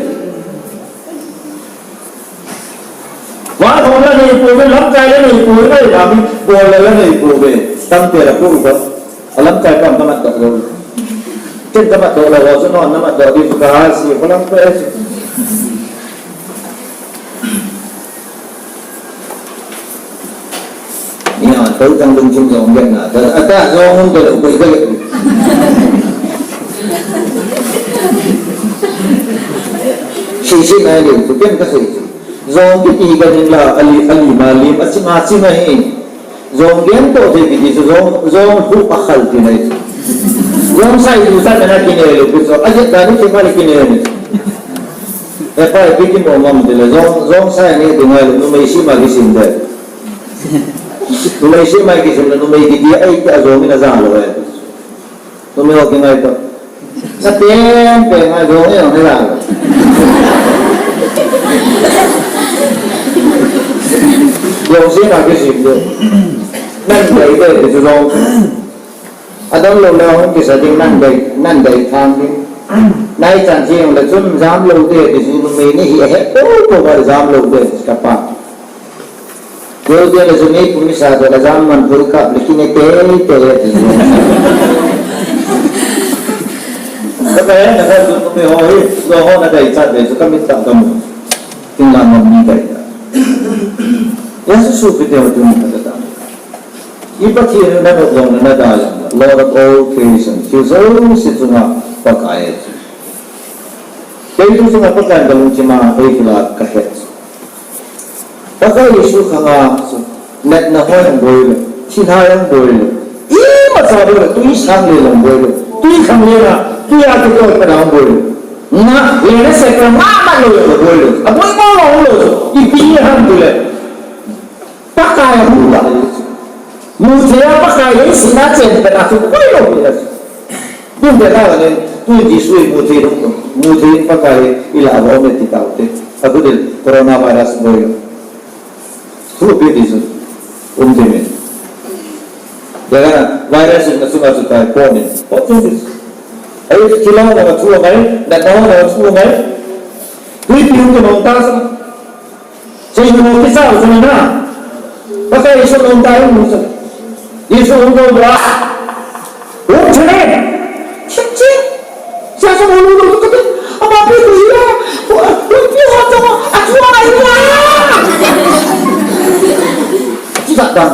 Wa ho la nei po ve, lamkai la nei po ve, ba mi bol la la nei po ve. Tam te la ko ba. A lamkai kam na mat da lo. Ken ka mat da lo, wa so no na mat da di ka si ko lamkai si. Nia, tau tang lungchim jong gen na, ta, ta, jong hung te lo, koi ka le. Si, si, nai le, tu ken ka si. Jong kiti ka ding la, ali, ali ma lim, a ching, a ching a hi. Jong gen to te kiti, jong, jong hu a khal ti nai. Jong sai du sa na ki ne lo, ki so, a je ta ni ki ma le ki ne ni. E pa, e pi ki mo ma mu te le, jong, jong sai ni ding ngai lo, numei si ma ki sim de. Numei si mai kisim le, numei kiti ai ti a jong in a jang lo e. Numei ho ki ngai to. Sa pen pen ngai jong in a jang lo. Jong si ma kisim de. Nan dei de, ti jong. Adam lo le hung kisa ding nan dei, nan dei thang ding. Nai chan jing le chun jam lo de, ti chu numei ni hi he, ko, ko ba jam lo de, ka pa. Yo dia le chu ni pumi sa de la jam man pul kap le kine te te le ti. Ka ka na ka chu numei ho hi, lo ho na dei chat de chu ka mit ta ka mu. Tin la mo mi dei ta. Ya su su pi te ho tu ni ka ta. I Pathen in na nop jong le na da jong le, Lord of all creation, thil jouse chunga Pakai ahi. Kei tu chunga Pakai in ka lungthim a eipui a ka het. Pakai Jesu khang a chu natna hoi jong boi le, thilha jong boi le, imacha boi le, tui sang le jong boi le, tui khang le na, tui a kitol pen a jong boi le. Na, le na se ka ma ma le jong boi le. A boi mo lo lo, ipi ham tu le. Pakai a hung la. Mu thei a Pakai leiset a chen pen a chu koi lo hi a. Tun te ka nen, tun Jesu i mu thei lo. Mu thei Pakai i la a bom e ti tau te. A tu del coronavirus boi lo. Thu pi ti chu. Um te me. Ya na virus na chu ma chu tai po ni. Po chu ti. Ai ti lo na chu mai, na na na chu mai. Tui pi hung ke nong ta sa. Jesu hung kisa u chun na. Pakai Jesu hung ta u sa. Jesu hung ko ba. Hung chane. Chik chik. Sa sa hung lu lu tu tu. Ama pi ku ya. Hung pi ho to. A tu ai ya. Chi sa ta.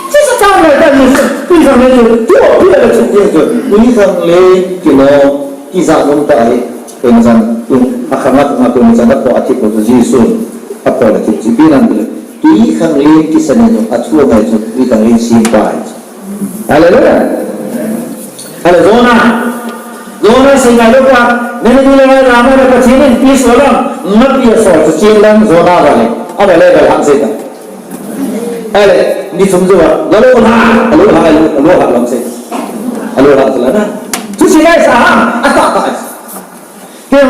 Chi sa ta le ta ni. Pi sa ne tu. Tu pi le tu tu. Pi sa le ki no. Ki sa hung ta ai. Pen jan, a khang a khang a pen jan a po a thip lo Jesu, a po a thip chi pi nan le. Tui khang len kisa ni no, a thu ngai chu, tui khang len sim pai. Hallelujah. Hallelujah. Jona. Jona sei ngai lo pa, ne ni le ngai la ma le pa chin in pi so lam, ma pi so chu chin lam Jona ba le. A ba le ba han sei ta. Ale, ni thum jo ba, la lo ha, a lo ha, a lo ha lam sei. A lo ha la na. Tu si ngai sa ha, a ta ta. Ke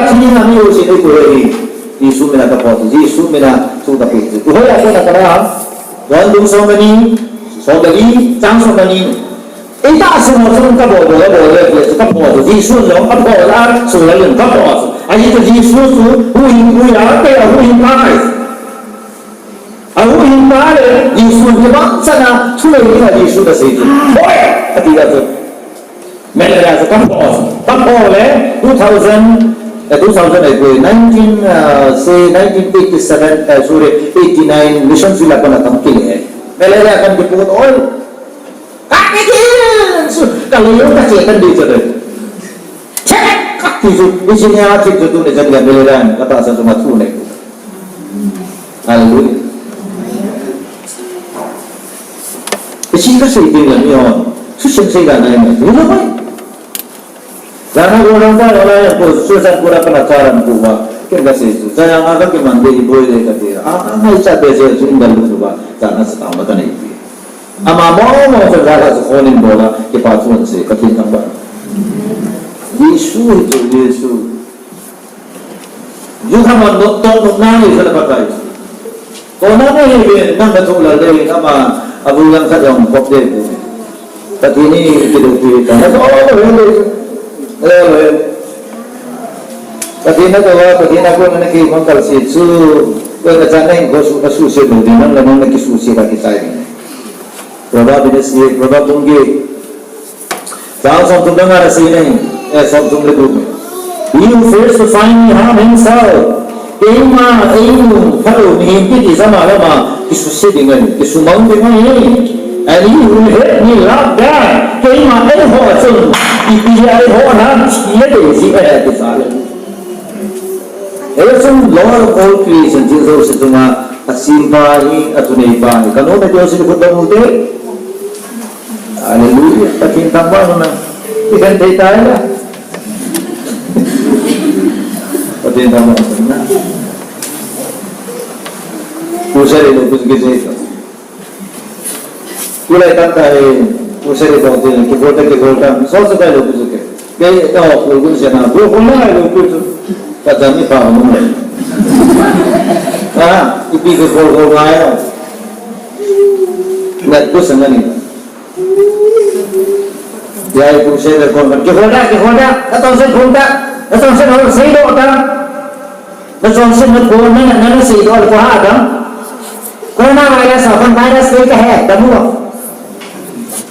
Pathen in mi ho sih ei pui hi. Jesu mina ka pui chu, Jesu mina thu ka pui chu. Hoi a kona kana. John bung som le ni, som le li, chang som le ni. Ei tahsan ho chun ka bol bol le bol le bol chu ka pui chu. Jesu jong ka pui la, sung la jong ka pui chu. Ahi chu Jesu chu huhhingpu ahi, ahuhhingpa ahi. Ahuhhingpa le Jesu kibang chan a thulei ding a Jesu nasei chu. Hoi! Ati a chu. Malaria chu ka pui chu. Ka pui le two thousand, eh, two thousand eight, nineteen, uh, say nineteen eighty-seven, uh, sorry, eighty-nine, mission field a kona kam kile. Malaria kan kiput oi. Ka kile chu. Ka lo yo ka che kan di chu de. Che ka ti chu. Isi ni a ti chu tu ni chan ya malaria ka ta sa chu ma thu ne. Hallelujah. Isi ka sei ding la mi hon. Su sem sei la nai mai. Ni lo mai. Jana go rang ta la ya ko su san ko ra pa na ta ran ko ba. Ken ka sei su. Jaya nga ka ke man de boi de ka de. A, a, mai cha de se su in da lu ba. Jana sa ta ma ta nei. Ama mo mo cha jana sa ko nin bola. Ke pa chu se ka tin thang ba. Jesu hi chu Jesu. Ju kha ma no to no na ni sa la pa kai. Ko na ne he be na ka thu la le na ma a bu lang kha jong ko de ko. Pathen in kidupi ta. Na to lo he le. Le lo he. Pathen na to, Pathen na ko na ki mang kal si chu. Ko na cha na ko su, na su se lo de na na na ki su se ka ki sai. Proverb ni si, Proverb bung get. Chang som thum le nga a sei nei, eh, som thum le gup. He who fails to find me harm himself. Keima, einu, phalou, mihem kiti jama lama, kisuse ding ahi, kisumang ding ahi. And he who hate me love death. Keima eiho chun, ipi eiho na, thi a dei ji ahi, ti sa le. Hichun Lord of all creation, Jesu Christ chunga, asempa hi, athuneipa hi. Ka nom e, Jesu Christ khut bang u te. Hallelujah. Pathen thangvah un na. Ikan thei tai la. Pathen thangvah un na. Kusari lo kuki jai. Tulai tah tah hi, kusari bol te, kibol ta, kibol ta. So so kai lo kuki. Kei, kei ho, kul kun se na. Kul kun na lo kuki. Ka jam ni pa mo. Ah, ipi kibol bol ngai. Na kusanga ni. Jai kum se le kon kan. Kihol da, kihol da. Nachonset khum da. Nachonset ho seidoh da. Nachonset na kon na, na, na seidoh le ko ha da. Coronavirus a kon virus le ka he da mu.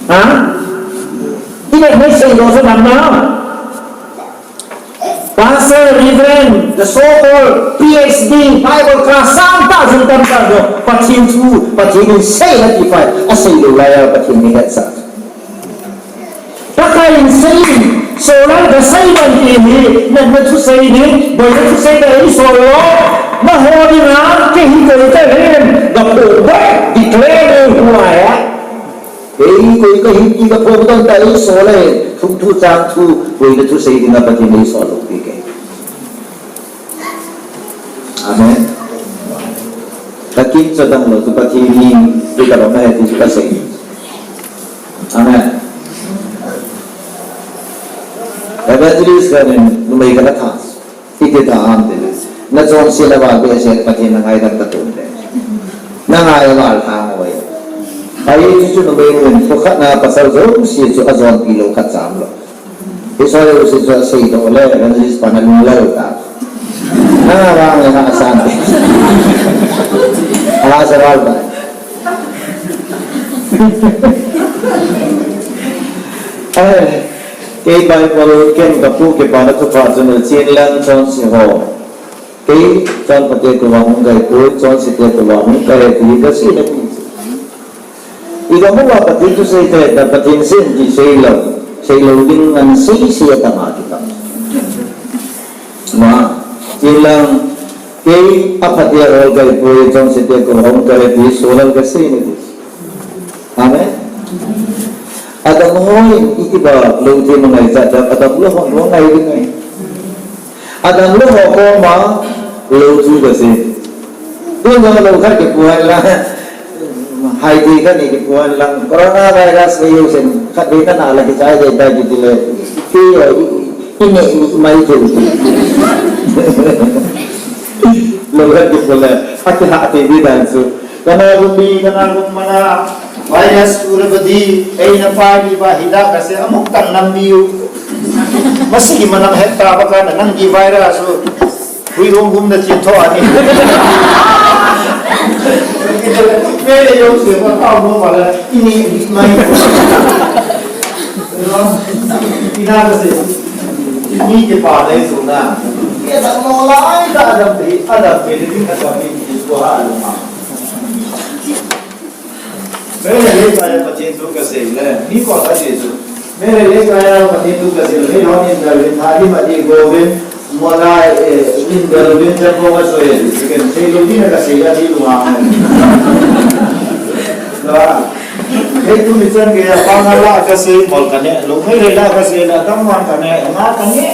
Ha? Ine me seidoh se da na. Pastor, Reverend, the so-called P H D, Bible class, sang ta jing tam ta jo, Pathen thu, Pathen in sei na ti pai, asei lou lai a Pathen in hetsah. Pakai in sei, solar ka sei ban ti hi, na, na thusei ni, boina thusei ka hi solo, na ho ni na, ke hi koi ka hin, ka po ba, declare who I am. Kei koi ka hi ti ka phong dang ta ei sol e, thum thu chang thu, boina thusei dinga Pathen in ei sol lou pi kei. Amen. Ka kin cha dang lou chu Pathen in ei ka dong na he ti chu ka sei. Amen. Evangelist ka nin, numei ka na tha. Iti ta ham ti le. Nachonset na val behseh Pathen na ngaidam ka ton le. Na ngai val thang oi. Ahi chu chu numei mun ko khat na pasal jouse chu ajonpi lou khat cham lou. Israel se chu aseidoh le evangelist pa na lunglel ta. Na vang le na asan te. Ala sa val ta. Ai. Kei Bible ken ka pu kipana thupha chun chin lang chonse ho. Kei chonpha te kou vang hung kai poi, chonse te kou vang hung kai e ti ka sei na ti. I ka mu va Pathen thusei te ta Pathen sei ti sei lou, sei lou ding ngan sei sei ta ma ti ta. Ma, chin lang kei apha te hol kai poi, chonse te kou vang hung kai e ti so lang ka sei na ti. Amen. Adam hoi iti ba lou thei ma ngai cha cha, Adam lou hon lou ngai ding ngai. Adam lou ho koma lou thu ka sei. Tun jong lou khat kipuan la. Hai ti khat ni kipuan la. Coronavirus le yo sen khat be na na la kichai dei dei ti le. Ti yo. Ine ni mai tu. Lo ka ti ko le. Ati ha ati di dan su. Kana ru mi, kana ru mana. Virus ura badi. Ei na pai di ba hida ka se amuk tang nam mi u. Masi ki manam heta ba ka na nang di virus u. Hui hung hum na chin tho ani. Mele yong se ma tao mo ma la. Ini ni mai. Ina ka se. Ni ke pa le so na. Ke ta mo la ai ta adam pe, adam pe ni ka ta ni ko ha lo ma. Mele le ka ya Pathen thu ka sei le, mi ko ka sei chu. Mele le ka ya Pathen thu ka sei le, hon in dal vin, tha di ma di go vin, mo la, eh, in dal vin, ja ko ma so ye, you can say lo di na ka sei ya di lu ma. Ba. Hei tu mi chan ke ya, pa na la ka sei, mol ka ne, lo mele la ka sei la, tam wan ka ne, nga ka ne.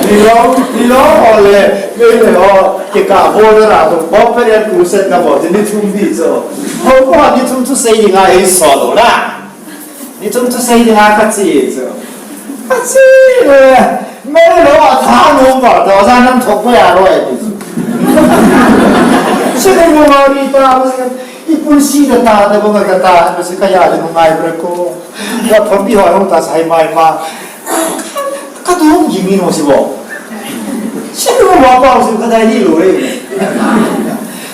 Ni lo, ni lo, ole, mele o. Kikah bol na ra tu, bol pe yan tu set ka bol, ni thum di chu. Ho ko ni thum chu sei ding a ei so lo na. Ni thum chu sei ding a ka chi chu. Ka chi le. Me lo a tha no ba, to za nan thok ko ya ro ai ti chu. Se ko mo ma ri ta, i pun si da ta, da ko ka ta, se ka ya de mo ngai bre ko. Ka thom bi ho hong ta sai mai ma. Ka tu hung jing ni no si bo. Si tu ma pa si ka dai ni lo re.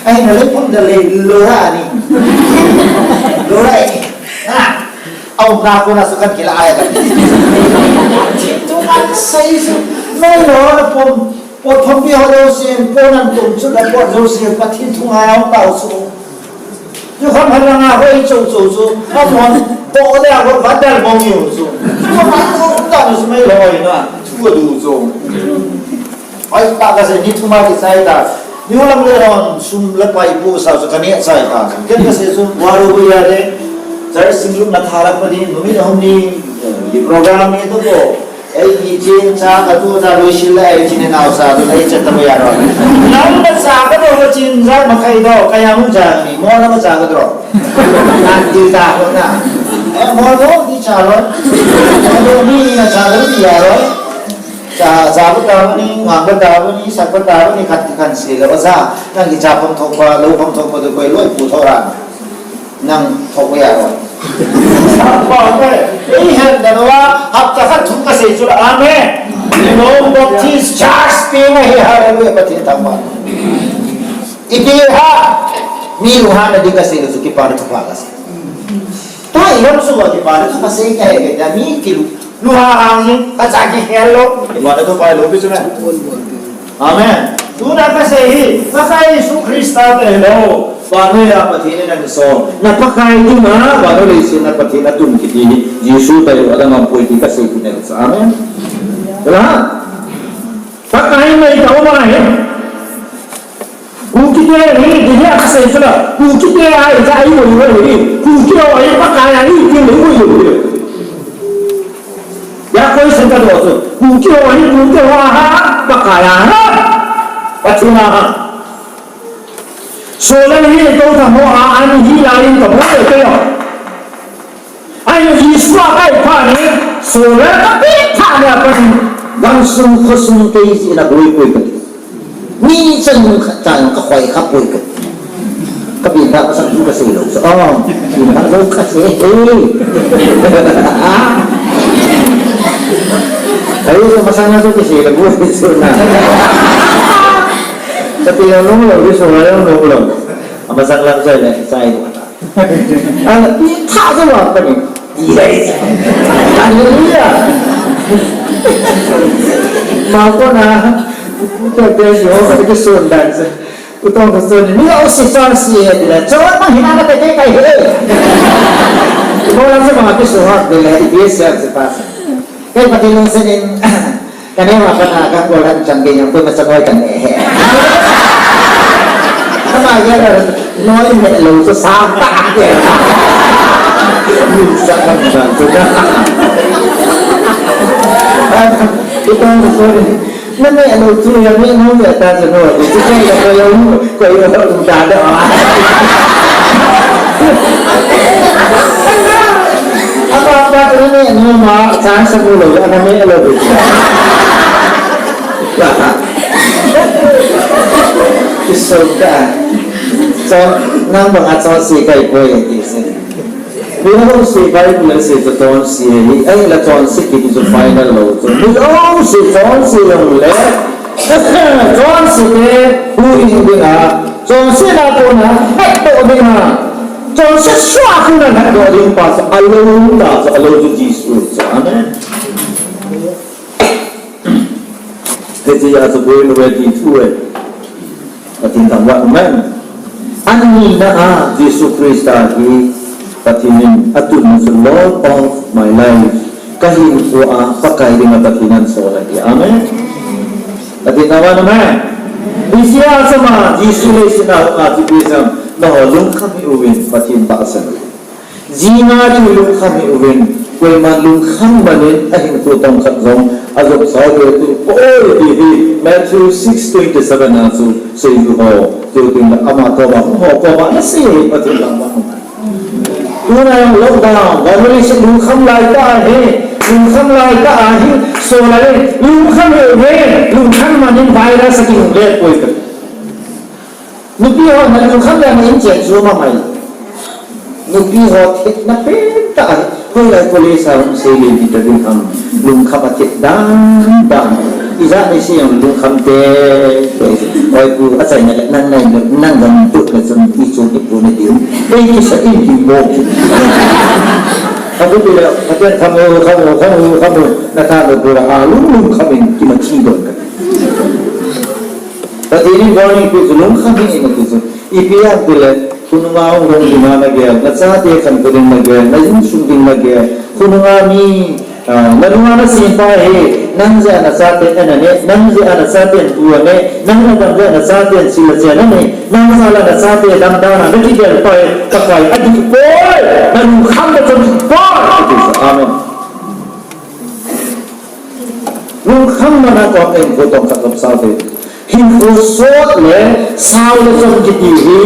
Ai na le pum da le lo ra ni. Lo ra ni. Ha. Au na ko na su kan kila ai ka. Tu kan sai su. Mai lo na pum. Pot thompi ho jouse, pot nan tum chu, pot jouse, Pathen thu ngai a um tau chu. Ju kham hal langa hoi chou chou chu, amon, pot le a hoi vat dal bong u chu. Chu ma ko ta nu sumai loi na, chu ko du chu. Ai ta ka se ni thuma ki sai ta. Ni lam le ron, sum le pai pu sa chu ka ne sai ta. Ken ka se chu, wa ro bu ya le, church sing lu na tha la pa ni, nu mi na hom ni, ni program ni to ko. Ei, i chin cha ka tu ta lui sil la, ei chin nau sa tu, ei chet ta mo ya ro. Nang na cha ka do chin ja ma khai do, ka ya mu ja ni, mo na ma cha ka do. Na ti ta ho na. Eh, mo do ti cha ro. Mo do ni na cha ka ti ya ro. Cha, cha bu ta ni, nga bu ta ni, sa bu ta ni, khat khat si la ba sa. Nang ki cha pam thok ba, lo pam thok ba do koi loi pu tho ra. Nang thok ya ro. Ei hen da wa hap ta khat thum ka sei chu la. Amen. Ni no Baptist Church pe ma hi hallelujah Pathen thangvah. Ipi ha mi lu ha na di ka sei lu su ki pa na thupha ka sei. Ta i ram su wa ki pa na thupha sei ka he ka mi ki lu. Lu ha ha ni ka cha ki hello. Ki pa na thupha lo bi su na. Amen. Tuna ka sei hi, Pakai Jesu Christa te lo, vannoi a Pathen in ahin sol. Na Pakai ding a, vannoi leiset a Pathen atum kiti hi, Jesu te lo, adang aum poi ti ka sei kit e. Amen. Ela, Pakai mai ta o mai. Kuki te hi, di hi a ka sei sala. Kuki te a, ja i mo mo hi. Kuki o ai Pakai a hi, ti mo mo hi. Ya koi sen ka do chu. Kuki ho hi, Kuki ho a ha, Pakai a ha. Pathen a ha. Solar hi to tha ho a, ani hi la in ka bo te yo. Ai ni Isua kai pha ni, solar ka pe pha ni a pa ni. Bang sung kho sung te ji na boi koi ka. Mi chan ka chan ka khoi ka poi ka. Ka bin ta ka sang ka sei lo. Oh, bin ta lo ka sei. Hey. Ayo, masang na to kasi, nag-uwi sila na. Sa pinanong lo, gusto nga yung nong lo. Ang masang lang sa'yo, sa iyo. Ang, ita sa mga pa ni. Yes. Hallelujah. Mako na. Ito, guys, yung, ito, sundan sa. Utong ko sun, ni o si son si e dile. Chon ma hina na te kai he. Mo la se ma ke so ha dile, i bi se se pa. Kai pa ti long se nin. Ka ne ma pa na ka ko la chang ke yang ko ma sa noi ka ne he. Ama ya la noi me lo so sa ta ke. Ni sa ka ma so ka. Utong ko sun. Nane alo tu ya ni no ya ta se no. Ti ke ya ko yo ko yo da da. Apa apa tu ni Numa, chance mu lou, ana me lou. Kiso ka. So, nang bang a chonse kai poi ti se. Milong se Bible se to chonse hi, ai la chonse kiti chu final lou chu. Milong se chonse jong le. Chonse te hu in ding a. Chonse na ko na, het to ding a. Chonse sua ko na, het to ding pa sa, alou ta sa, alou chu Jesu sa. Amen. Hiche a chu boi lo ve ti thu e. Pathen thangvah in um hen. Ani na a Jesu Christa hi Pathen in atun chu Lord of my life. Ka hinkho a Pakai dinga Pathen ahin sol ahi. Amen. Pathen thangvah in um hen. Hiche a chu ama Jesu leiset a hung a chu pi jam. Nangho lungkham hih uvin Pathen tahsan. Jing a chu lungkham hih uvin, koiman lungkham man in ahinkho tong khat jong ajop sao ve tu poi ti hi Matthew six twenty seven a chu seiyu ho, tu tin la ama koma, ho koma na sei hi Pathen thangvah in um hen. Tuna jong lockdown, Bible in lungkham lai tah ahi, lungkham lai tah ahi, so lai lungkham hih uvin, lungkham man in virus akihung le poi ka. Nupi ho na lungkham le na in chen chu ma mai. Nupi ho thina pen tah ahi. Hoilai college a hung sei le ti ta ding ham. Lungkham a thit dan dan. Ijat nei sei jong lungkham te. Oi pu, achaina le nang nai le nang gam tu le chun i chu i pu ne diu. Ei kisa in ki mo ki. Abu tu le, Pathen kham o, kham o, kham o, kham o. Na tha lo pu la ha lung lungkham in ki ma chi don ka. Pathen in warning pe chu lungkham hih in ati chu. Ipi ham tile, khonunga hung lhung dinga nagel, nachate khankho ding nagel, na insung ding nagel, khonunga mi, ah, nalunga nasempa hi, nang jeh a nachaten an ane, nang jeh a nachaten bu ane, nang nadam jeh a nachaten sil a chen ane, nang jal a nachate dam dan a nakigel pa hi, Pakai adih poi, nalungkham na chom poi. Amen. Lungkham mana kong in ko tong khat lom sao te. Hinkho sot le sao le chom kiti hi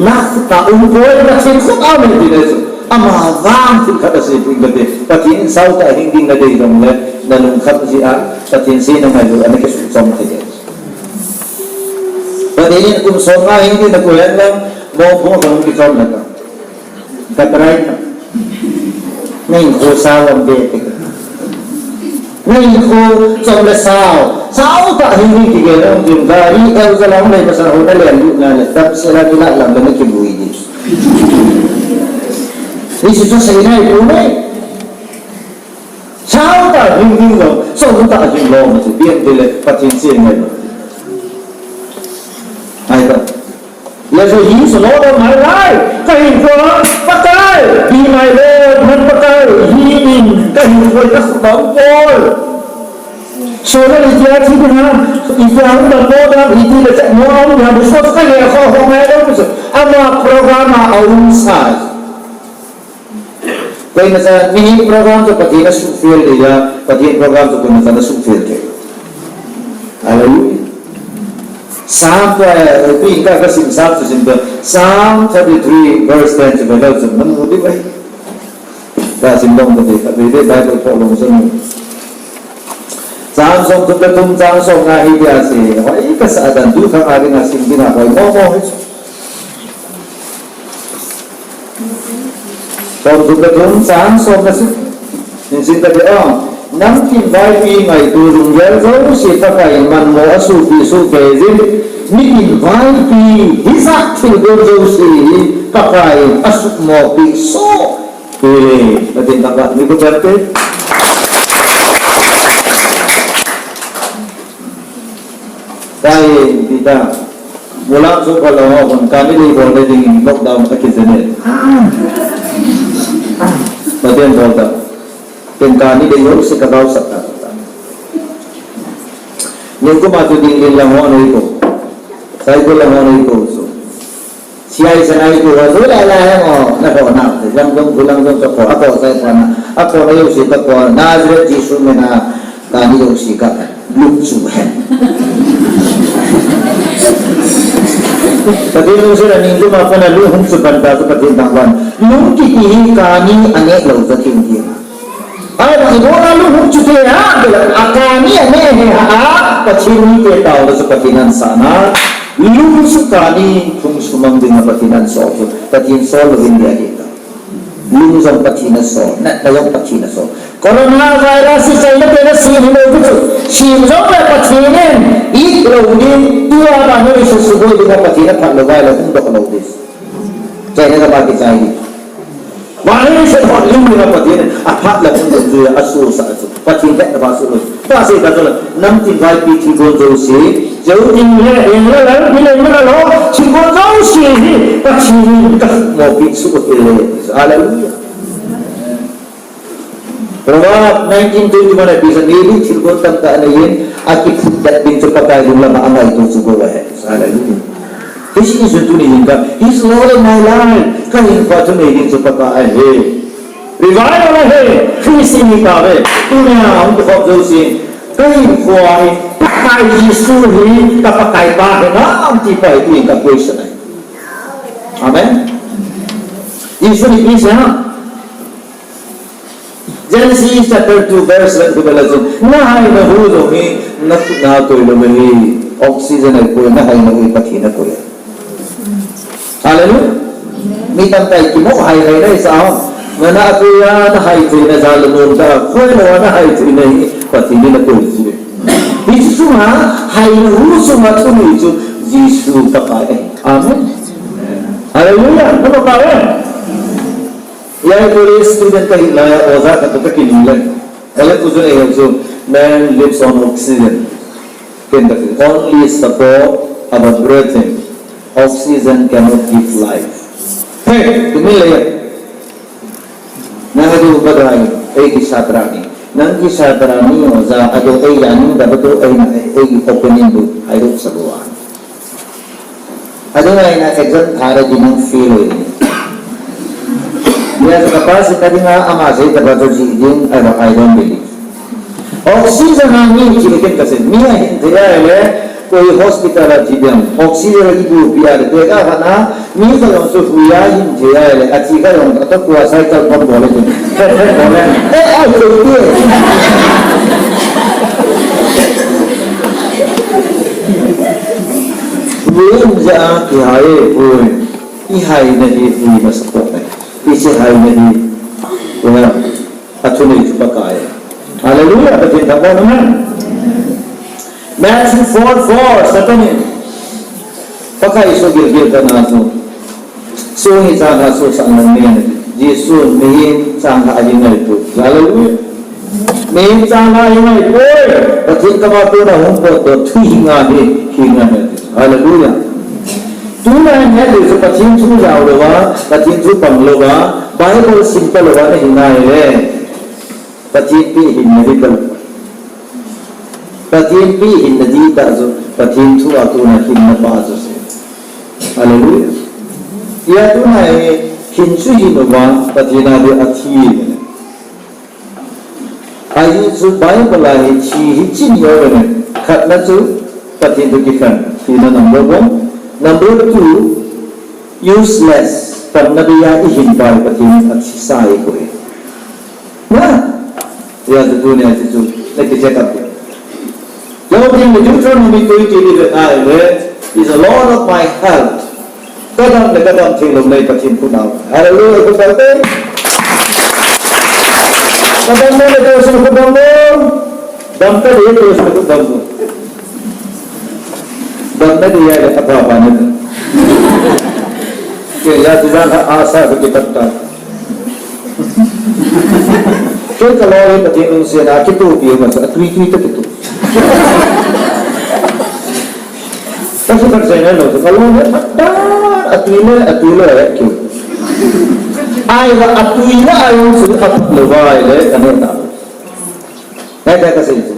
na khut a um poi, Pathen khut a um e ti le chu. Ama vang thil khat asei pui kate. Pathen in sao tah a hing ding nadei jong le, nalungkham jeh a Pathen seina ngailou a nakisuh chom thei e. Pathen in kum som nga hing ding nakoi hen lang, mopo jong kichom na ka. Ka try na. Na hinkho sao lam be te. Na hinkho chom le sao. Sao tah hing hing kigel a um jing. Gari el ja lam le pasal ho na le lu na le. Tam se la kila lam le na kibui di. Hiche chu sei nai pu nai. Sao tah hing hing lou. Sao tah hing lou ma chu. Biang te le Pathen se ngai lou. Ai ta. Yes, so he's the Lord of my life. Ka hinkho a Pakai, be my Lord, man Pakai, he in, ka hinkho a ka khut a um poi. So na itia thi ding ham, itia hung dam mo dam, iti le chak mo dam, ya bu so ka le kho ho ngai dam so. Ama program a um sai. Koima cha mihem program chu Pathen asuhfel thei a, Pathen program chu koima cha asuhfel thei. Hallelujah. Psalm ko, eh, pi ka ka sim Psalm chu sim ko. Psalm thirty-three verse ten chu Bible chu namu diu ahi. Ka sim dong ka ti, ka ti Bible pho long chu. Psalm som thum le thum, Psalm som nga hi dia se. Hoi ka sa dan tu ka ma ding a sim ding a hoi mo mo hi. Som thum le thum, chang som le sagi. Hin sim kate o. Namtin vaipi ngaito lunggel jouse Pakai in manmo a sopi soh kei jin. Mitin vaipi hijat thilgon jouse Pakai in asuhmopi soh. Pathen thangvah in um hen. Kai, ti ta. Mulang sung phalou hon, kani lei bol le ding in lockdown a kijen e. Pathen bol ta. Ken kani lei jouse ka bol sah ta. Nikum a tu ding in lang hon ei ko. Sai ko lang hon ei ko so. Siai sanai tu ha, tu la la he mo, na ko na, lang dong, tu lang dong, ko, ako sai ko na, ako na jouse ka ko, Nazareth Jesu min a, kani jouse ka, lung chu hen. Pathen lungset a ning tu ma pa na lung hung chu pan ta chu Pathen thangvah in. Lung kiti hi kani a neh lou chu thim thim. Ahivang ibol a lung hung chu te ha, bela a kani a ne he ha, Pathen mite taona chu Pathen in asah na. Lung chu kani phung sumang dinga Pathen in asol chu, Pathen sol louvin dia hi ta. Lung jong Pathen in asol, natna jong Pathen in asol. Coronavirus hi China te in asem hilou chu, sem jongle Pathen in it lou ding, tua ba noi su su boi dinga Pathen in aphat lou vai la hung doh lou ding. China ka ba kichai ding. Vangel se thot lim ni ma Pathen, aphat la hung dong chu, asosa chu. Pathen hetna ba soh lou. Pasal ka chu la, namtin vaipi thilgon jouse, jou ding le, eng le, lal, pi le, ma la lo, thilgon jouse hi, Pathen in ka mopi soh e. Hallelujah. Proverb nineteen twenty-one a pi sa, maybe thilgon tamtah ana hin, akiphut dat ding chu Pakai lung lama angaito chu go ahi. Hallelujah. Hiche isun tuni hin ka, He's Lord of my life. Ka hinkho thunei ding chu Pakai ahi. Revival ahi. Christian hi tave. Tunia hung kikhop jouse. Ka hinkho hi Pakai Jesu hi ka Pakai pa hi nam ti pa hi tuin ka question ahi. Amen. Jesu hi peace ha. Genesis chapter two verse one ko bela chu, na hai na hu jong hi, na khut na toi lou hi, oxygen a koi, na hai na hu hi Pathen a koi. Hallelujah. Mi tamtah kimo hai hai na isa ho. Na na koi a, na hai thei na jal lou ta, koi lou a na hai thei na hi, Pathen in a koi chu. Hiche sunga, hai na hu sunga thunei chu, Jesu ka pa e. Amen. Hallelujah. Ka pa e. Hiche college student ka hi lai a, oja khat toh ka kinung le. Kale tu jun e chu, man lives on oxygen. Ken ka ti, only support our breathing. Oxygen cannot give life. Hey, tu min le. Nang adu badai, ei ki satra ni. Nang ki satra ni oja, adu ei ya ni da badu ei na, ei ki opening du, ai ru sa bua. Adu ai na exam thara di nang fail oi. Ya sa kapasi ka dinga ama sa ita ba to ji ding, ai ba, I don't believe. Oxygen a mi ki ken ka se, mi a hin te ya le, koi hospital a ji ding, oxygen a ibu pi a le, te ka ha na, mi ka jong su hu ya hin te ya le, a ji ka jong, a to kua cycle pon bol le, pon bol le, eh, ai, to ti. Yin ja ki ha e, koi. I hai na hi, hi na support na. I che hai na hi, ya, a thunei chu Pakai. Hallelujah, Pathen thangvah, amen. Matthew four four, Satan in Pakai soh gilgil ta na chu. Soh hi chang khat soh sang lang ne. Jesu mihem chang khat ahin ngaito. Hallelujah. Mihem chang khat ahin ngaipoi. Pathen kama kona hung potdoh thu hi nga hi, hi nga hi. Hallelujah. Tuna hin het diu chu Pathen thu jao louva, Pathen thu pang louva, Bible sim ta louva nahi nai le. Pathen pi hinna di ta. Pathen pi hinna di ta chu, Pathen thu a tuna hinna pa chu se. Hallelujah. Tia tuna hi hin chu hin uva, Pathen a di athi. Ahi chu Bible a hi thi hi chin yo le ne. Khatna chu Pathen toh kikhen. Tina number one. Number two, useless. Panna dia i hin pai Pathen a thi sa i ko e. Na? Ya tu tu ne ti chu. Na ki check up. Yo ding le Deuteronomy twenty le ai le, is the Lord of my health. Ka dam le ka dam thei lou nei Pathen khut nau. Hallelujah, khut dam te. Ka dam le ka dam khut dam le. Dam ka le ka khut dam le. Dam na de ya le apa pa ne. Ke ya tu jang ha asa ke tak tak. Ke ka lo le Pathen lungset a kitup pi ma sa tui tui ta kitup. Kasi pag sa na lo, ka lo le, a tui le, a tui le, a tui. Ai va a tui le, ai su a lo va le, ka ne ta. Ngai ta ka sei chu.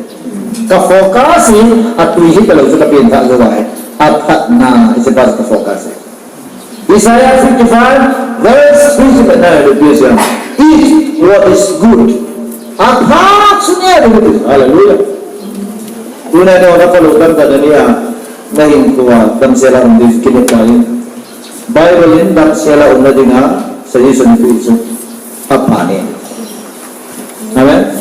Ka focus hi a tui hi ka lo chu ka pen ta zo ai. A phatna hi se ba ka focus hi. Isaiah fifty-five verse three chu ka na lo pi siam. Eat what is good. A phat chu ne lo pi. Hallelujah. Tuna ne ona follow kan ta ni a. Na hinkho a damsel a um ding kine pa in. Bible in damsel a umna dinga suggestion pi chu. A pha ne. Amen.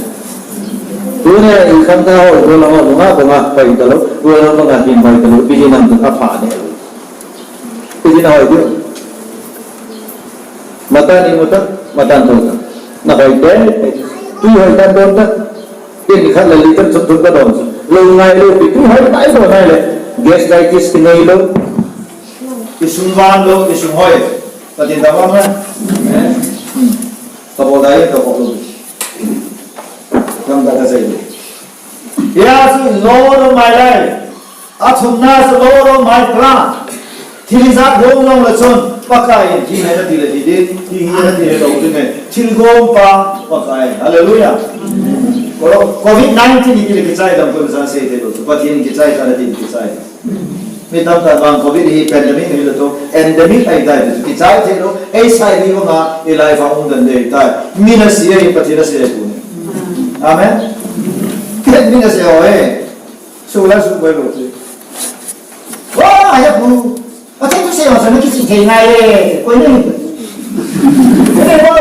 Kam ta ho, ho la ho, ho nga, ho nga, hoi ta lo, ho la ho nga, hin hoi ta lo, biji nam tu apha ne. Biji na hoi diu. Mata ni muta, mata ni muta. Na hoi te, tu hoi ta don ta. Tin khat la li ta, tu tu ta don. Lo ngai lo, tu hoi ta don ngai le. Gastritis ki ngai lo. Isung van lo, isung hoi. Patin ta van na. Ka bol dai, ka bol lo. Kam ta ka sai lo. Hia chu Lord of my life. Athumna chu Lord of my plan. Thil ijat hung jong le chun Pakai in hi hena ti le hi din, hi hi hena ti le lo din e. Thilgom pa Pakai. Hallelujah. Kolo, covid nineteen ni ti le kichai dam ko san sei te lo. Pathen kichai sa le tin kichai. Mi tamtah vang covid hi pandemic hi lo to, endemic ahi tai, kichai thei lo, ei sai ni vanga, i life a um dan dei tai. Mi na si ahi, Pathen na si ahi tu ni. Amen. Mi na si ahi, su la su koi lo tu. Wa, ya pu. Pathen tu se wa sa na kichi thei ngai le, koi ni. Koi ni lo.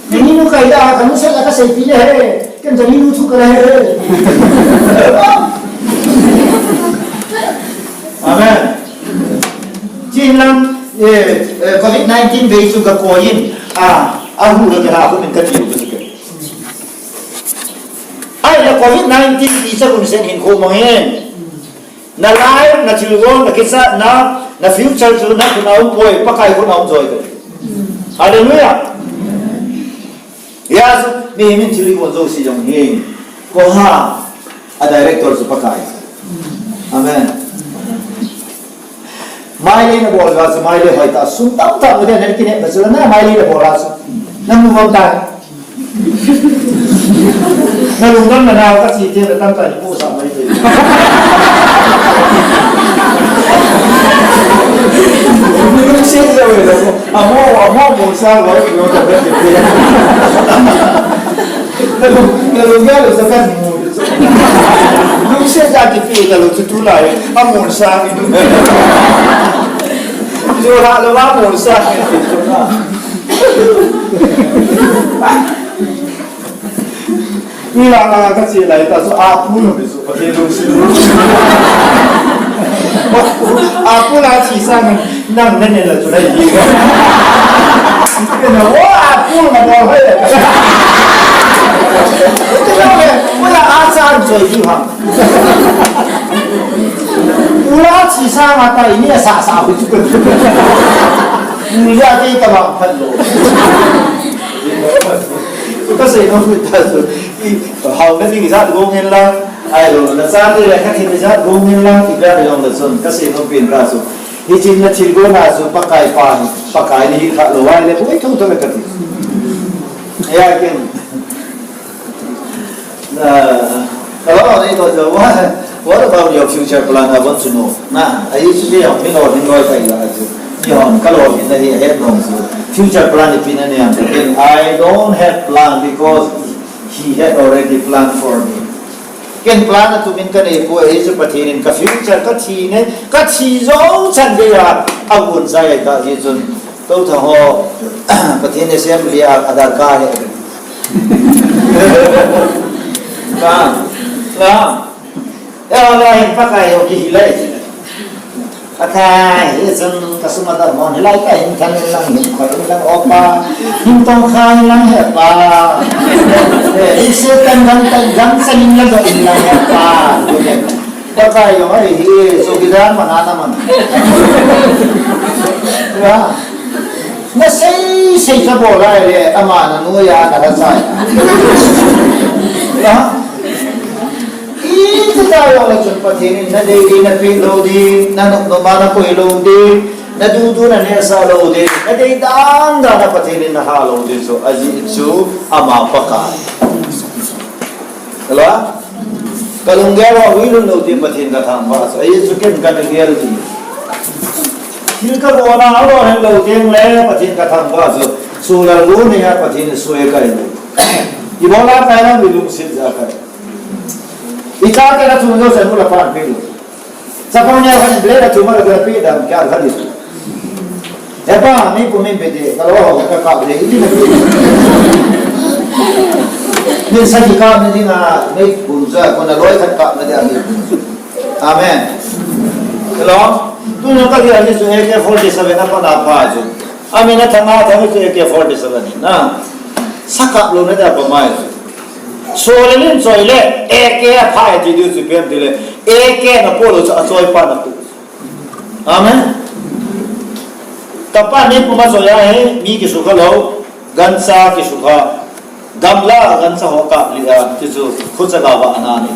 Ni nu kai da, ka nu se la ka sei pi le he. Ken jani nu thu ka le. Amen. Chin lang, eh, eh, covid nineteen vei chu ka koi in, a, a hu ka la hu min ka ti hu ka ti. Ai la covid nineteen ti cha kun sen hin ko mo hen. Na life, na thilgon, na kisa, na, na future chu na khut a um poi, Pakai khut a um joi ka. Hallelujah. Hia chu, mihem in thil ibol jouse jong hi. Koha, a director chu Pakai. Amen. Mailei na bol ga chu, mailei hoi ta, sum tam tam na den, na kine, na chu na mailei na bol ga chu. Na mu ngam ta. Na lungdam na nau ka chi te na tam ta ni ko sa mai te. Ni lungset ja we lo. Amo, amo mo sa lo, lo ta be te. Na lung, na lung ya lo sa ka ni mo. Lungset ja ki pe ta lo chu tu lai. Amo sa ni. Jo la lo amo sa ni. Ila na ka chi lai ta so a pu no so pa ke lu si. A pu la chi sa nang nang ne ne la chu lai. Ke na wa a pu ma do hai. Ke na wa a sa so ju ha. Ula chi sa ma ta ni sa sa hu chu. Ni ya ke ta ba phat lo. Ka sei nom ta su. Hau na ding jat gong hen lang. Ai lo na cha te le ka thil jat gong hen lang. Ti ka le long la sun. Ka sei nom pin ka su. Hi chin na thil go na su Pakai pa ni. Pakai ni hi kha lo wai le ko thu to ka ti. Ya ken. Uh, hello, they go to, what, what about your future plan? I want to know. Na, I used to be on, you know, you know, I like to, you know, hello, in the head, no, so future plan, if in any, I don't have plan because he had already planned for me. Ken plan a tumin ka nei poi, ei chu Pathen in ka future ka thi ne, ka thi jong chan gei a, a gun jai ka ji chun. Tou tha ho, Pathen assembly a, a darkar he. Ka, ka. Ya, la hin Pakai ho ki hi lai. Pakai, hi chun ka sum a dam hon, hi lai ka hin than in lang, hin khoi in lang, o Pa, hin tong kha in lang he Pa. Eh, i se tan gan tan gan san in lang, in lang he Pa. Pakai jong ahi, hi, so ki dan man ana man. Ya. Na sei sei ka bol lai le, ama na noiya na la chai. Ya. Iti ta jong le chun Pathen in na dei dei na pe lou ding, na nop nop a na koi lou ding, na du du na nehsah lou ding, na dei dan dan a Pathen in na ha lou ding chu, ajeh chu ama Pakai. Hello? Ka lunggel a hui lun lou ding Pathen ka thangvah chu, ajeh chu ken ka na gel ding. Thil ka bol na a lou hen lou ding le Pathen ka thangvah chu, sulal bu nei a Pathen in soi kai lou. I bol a kai na mi lungset ja kai. I chate na thum jouse nu le pan pe lo. Chapang neo khat in blade a thum a la pe dam kya khat in. He pa, mi pu min pe de, ka lo ho ka ka de, i ti na pe. Min sa kikapna dinga, meipum chu, kona loi khat kapna dinga. Amen. Hello? Tuna ka kihal ni chu A K forty-seven a pat a pha chu. Amin a thanga thang chu A K forty-seven na. Sa kap louna dia pa mai chu. Sole lin choi le, A K a pha e ti diu chu ipi ham ti le, A K na po lou chu achoi pa na pu. Amen. Tapa ni puma choi a hi, mi kisukha lou, gancha kisukha. Gamla gancha ho kap li a, ti chu, khucha ga va ana ni.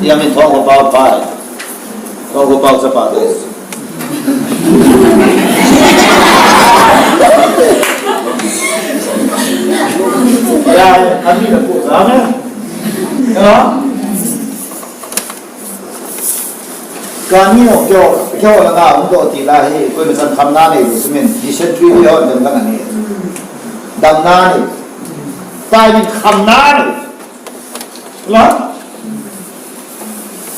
Ia min thong ho pau pai. Thong ho pau cha pa dei. Ya, ami na pu, amen. Ya. Kani ho kyo, kyo la na hung to ti la hi, koi masan khamna nei, sumin, dysentery ni ho, dam la ni. Damna nei. Pai min khamna nei. La?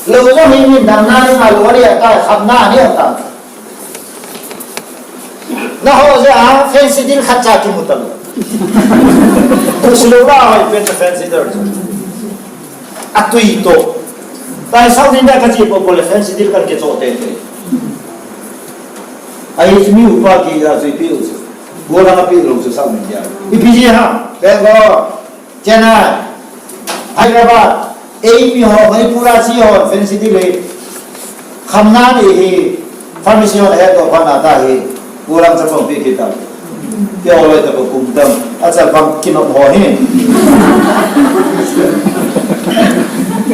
Lo lo hi min damna nei, ma lo ni ta, khamna nei ta. Na ho je a, fancy deal khat cha kimu ta lo. Tu si lo la ho, pen cha fancy deal. Atui to. Tai South India ka chi po po le fancy deal kan ke cho te te. Ai mi upa ki ya chi pi u. Go la ka pi lo South India. Ipi ji ha. Bangalore, Chennai, Hyderabad, A P ho, Manipur a chi ho, fancy deal le. Khamna ni hi, pharmacy ho head of pharmacy ta hi, pulang sa pong pi kita. Kya ho lai ta ko kum tam, a chal pang kinop ho hi.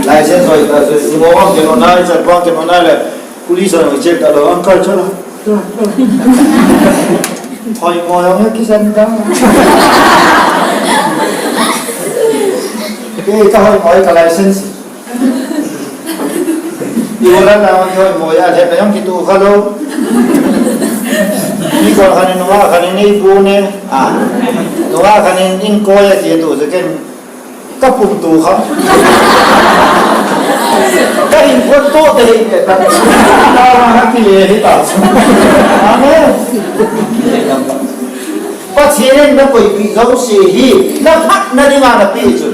License hoi ta, so, ngo ang kino nai, chal pang kino nai le, police ho check ta lo, uncle chala. Hoi mo yang kisan ta. Ke ka hoi mo ka license. Iwala na hoi mo ya le na yang kitu kha lo. Ni ko khan nu wa khan ni bu ne. Ah. Nu wa khan ni ko ya ti tu se ken. Ka pum tu kha. Ka hin phot to te hi te ta. Ta ha ki le hi ta. Amen. Pathen in na koipi jouse hi, na phatna dinga na pe chu.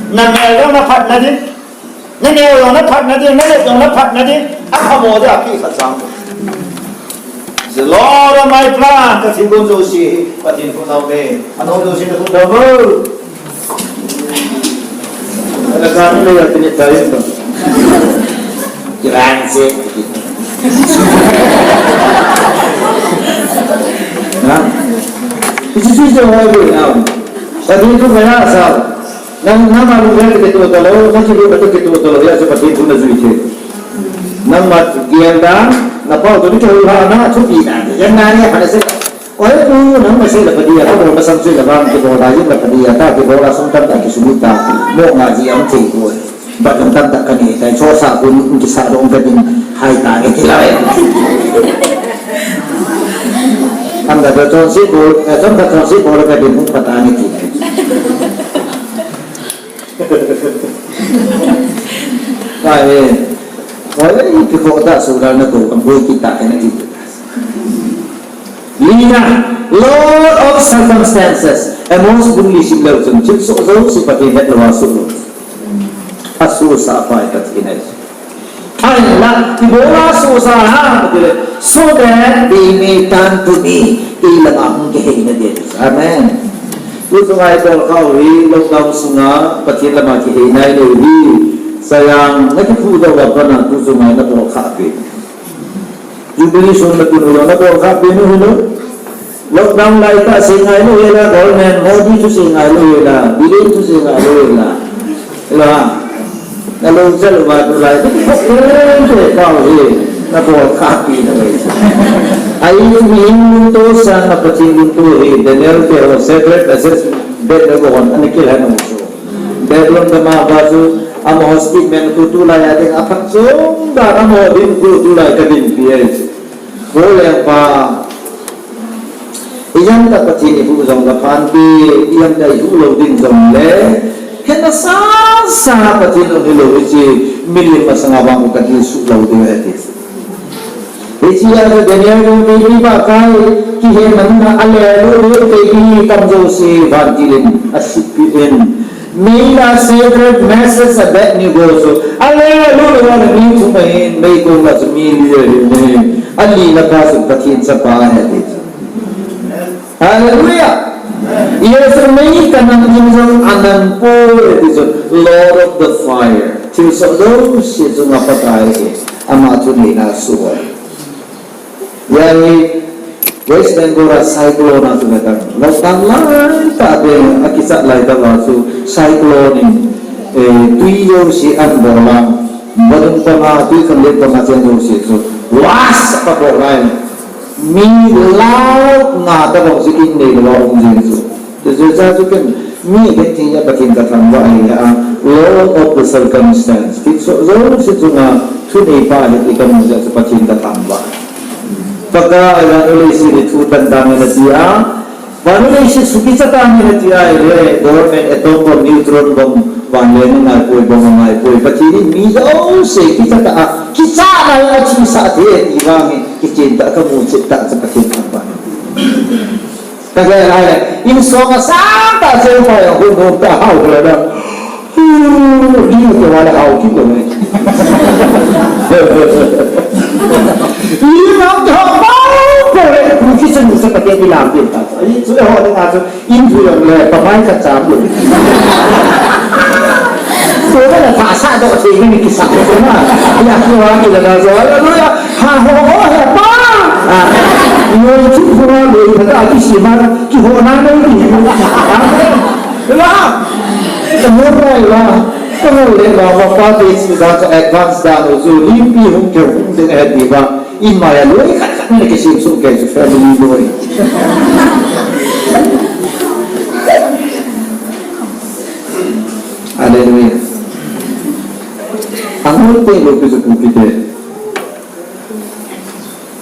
Na mel jong na phatna ding, na neo jong na phatna ding, na let jong na phatna ding, akhamo dia pe khat chang. The Lord of my plan, ka thil gon jouse hi, Pathen khut a um e. Ano jouse na khut a um e. Ala ka ni le ya tini tayo to. Kiran se. Na? Isi si jo hai bo na. Pathen khut a sa. Nang, nangma lungthim kitoh talou, nakiloipa toh kitoh talou, hijeh chun Pathen thu najui thei. Nangma gel dan, napao toh nakihou lhah na, thupi na, gel na ni, hana se. Oi pu, nangma sei le padi a, kabol masang sei le vang kibol a, jing le padi a, ta kibol a, sum tamtah kisumit ta, mo nga ji am thei ko. Bat jong tamtah kanei tai, chosa kun, kisah dong kadin, hai ta nge ti lai. Am da chonse bol, eh, chon ka chonse bol kadin, hung pata nge ti. Ka he, koi le, ipi ko ta su dal na ko, kam boi kita he na ti. Lina, lot of circumstances, Amos bung li sim leu chun, thilsoh jouse Pathen hetlou a soh lou. Asoh sah pai Pathen ahi. Ahinla, ibola sohsa ham, tile, so that they may turn to me. Kei langa hung kihei na dia. Amen. Tuchunga ibol khah u hi, lockdown sunga, Pathen lama kihei nai lou hi. Sayang, nakiphudoh uva pat a, tuchunga nabol khah pen. Jubilee sung natun u jong nabol khah pen u hilou. Lockdown lai tah sei ngai lou hela, government, Modi thusei ngai lou hela, Biden thusei ngai lou hela. Hela. Nalung chal uva tulai. Te pau hi. Nabol khah pen na mai. Ahi mihem lungto sanga Pathen lungto hi. Daniel te ho Shadrach, Meshach, Abednego hon ana kilhen u chu. Babylon gam a chu amaho statement khu tulai a ding aphatchom dan amaho dinpu tulai kadinpi ahi. Ko lengpa, ijemtia Pathen ihuh jong kapha nante, ijemtia ihuh lou ding jongle, hetna sasa Pathen jong hilou hiche, milim masanga vang kadilsuh lou ding ahi ti. Hiche a chu Daniel jong keipi ba kai, kihetna mun a ale lou ding keipi tamjo se vantil in asipeh in. Mei la sacred message a bet ni go chu. Hallelujah, mi thum ahin, mei kong la chu mi li ahin. Ali na pa chu Pathen chapa ahi ti chu. Hallelujah. Jesu mei kanam ding jong anam poi ti chu. Lord of the fire. Thilsoh jouse chunga Pakai ahi. Ama thuneina suh ahi. Hia hi West Bengal a cyclone a chu vetan. Lockdown lai tah beh a kichat lai tah uva chu cyclone in, eh, tui jouse abol a, vadung panga, tui khanlet panga cheng jouse chu wash a kabol lai. Mi lakh nga tabang chu in neilou a um jing chu. Chuche chu ken mi ken thei a Pathen kathangvah ahi a, law of the circumstance. Thilsoh jouse chunga thuneipa ahi ti kamu jeh a chu Pathen kathangvah. Pakai, vannoi leiset hi thu tan tange nati a, vannoi leiset chu kicha tange nati a, ahile government atom bomb, neutron bomb, van le ni ngai poi, bomb ngai poi. Pathen in mi jouse kicha tah a, kicha nai a thisah thei ti vang hi kichen tah a kamu chet tah chu Pathen thangvah. Ka gel a le, insung a sang tah cheng pa a, hung hung tah hao le na. Hu, li te wa le hao kit lou ne. Li na te hao, hao, ko le, ku ki chen sa pa te bi lam pin ta. Ai, chu le ho le nga chu, in thu yong le, pa mai ka cham lou. Ko le, tha sa do te ni ki sa ko na. Ya ki wa ki le na zo, hallelujah. Ha, ho, ho, he, pa! A, noi chu phunga noi phata a kisim a, kihona noi ni. Amen. La, ka noi lai la, ka noi le la, va pa te chu da cha advance da no chu, limpi hung ke hung ding ahi ti va, in mai a noi khat khat ni le kisim sung ke chu family noi. Hallelujah. Angol te lo ke chu pu ki te.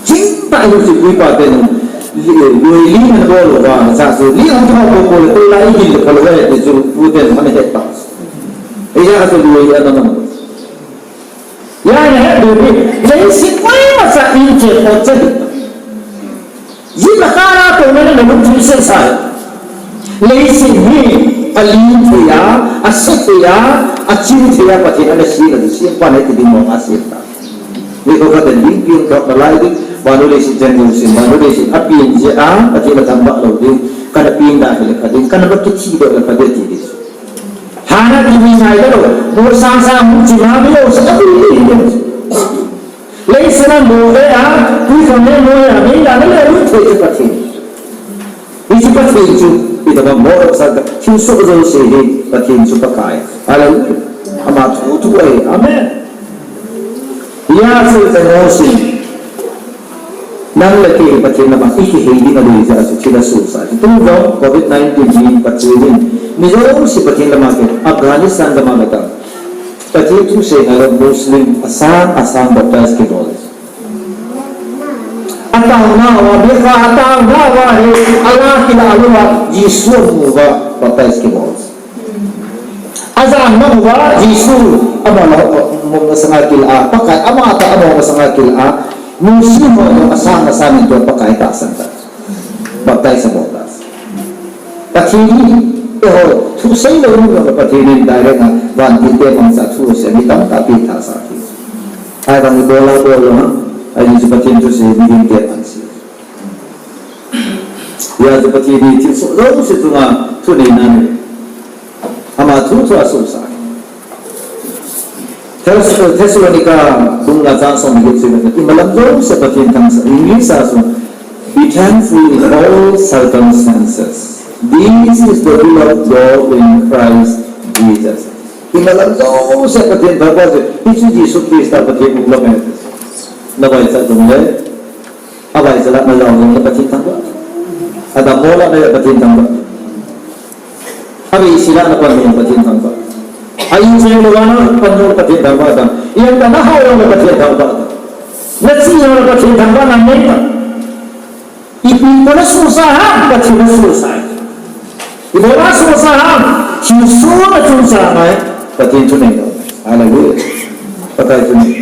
Ching ta hi chu pi pa te nung, li, lui li man bol uva, sa su li hung thau ko ko le, tu la i gil le, palo le, te chu pu te nung man het ta. E ya ka chu lui ya na na. Ya na het du ni, le si koi ma sa in che ko che. Ji la ka na to na na mun chu se sa. Leiset hi a lim thei a, a se thei a, a chim thei a, Pathen ana siem a, siem pa nei ti ding mong a siem ta. Nikho khat in ding pieng thot nalai ding, vannoi leiset cheng jouse, vannoi leiset a pieng jeh a, Pathen a thangvah lou ding, kana pieng da le pha ding, kana va kithi doh le pha ding ti ding. Hana ti mi ngai ta lou, mo sang sang mu chi ma mi lou sa ka pi ding. Leiset a mo ve a, tui kham le mo ve a, mei la le lut thei chu Pathen. Hichu Pathen chu, i ta ba mo sa ka, thilsoh jouse hi Pathen chu Pakai. Hallelujah. Ama thu thu ahi. Amen. Hia chu ka mo si. Nang le kei Pathen lama i kihei ding a dei jeh a chu thil a suhsa. Tun jong covid nineteen hi Pathen in mi jouse Pathen lama kei Afghanistan lama kei ta. Pathen thu sei ngai lou Muslim asang asang baptize kibol. Ataona uva, Mekka ataona uva hi, ala kila lou uva, Jesu amu uva, baptize kibol. Ajan mang uva, Jesu ama la, mo masanga kila, Pakai ama ta ama masanga kila, Muslim ho asang asang in tua Pakai tahsan ta. Baptize abol ta. Pathen hi, eiho, thu sei lou nu la Pathen in direct a, vantil te mangcha thu sei, mi tamtah pi tha sa thu. Ahivang i bol a bol lou ham, ahi chu Pathen thusei, mihing te pan sei. Hia chu Pathen hi thilsoh jouse chunga thuneina nei. Ama thu thu a suhsa. Thess-, Thessalonica bung nga chang som le get chu imalam jouse Pathen thangsa, English a chu, "Be thankful in all circumstances. This is the will of God in Christ Jesus." Imalam jouse Pathen thangvah chu, hichu Jesu Christa Pathen uklam ahi. Na vaichat jongle, avaicha lah na jao jongle Pathen thangvah. Adammo lah na Pathen thangvah. Avei sila na pan hon Pathen thangvah. A in cheng lou a na pan hon Pathen thangvah ta. Ian ta na hao lou na Pathen thangvah ta. Na chi lou na Pathen thangvah na nei ta. Ipi ko na suhsa ham, Pathen na suhsa. Ipi ko na suhsa ham, Jesu na suhsa mai. Pathen thunei lou. Hallelujah. Pakai thunei.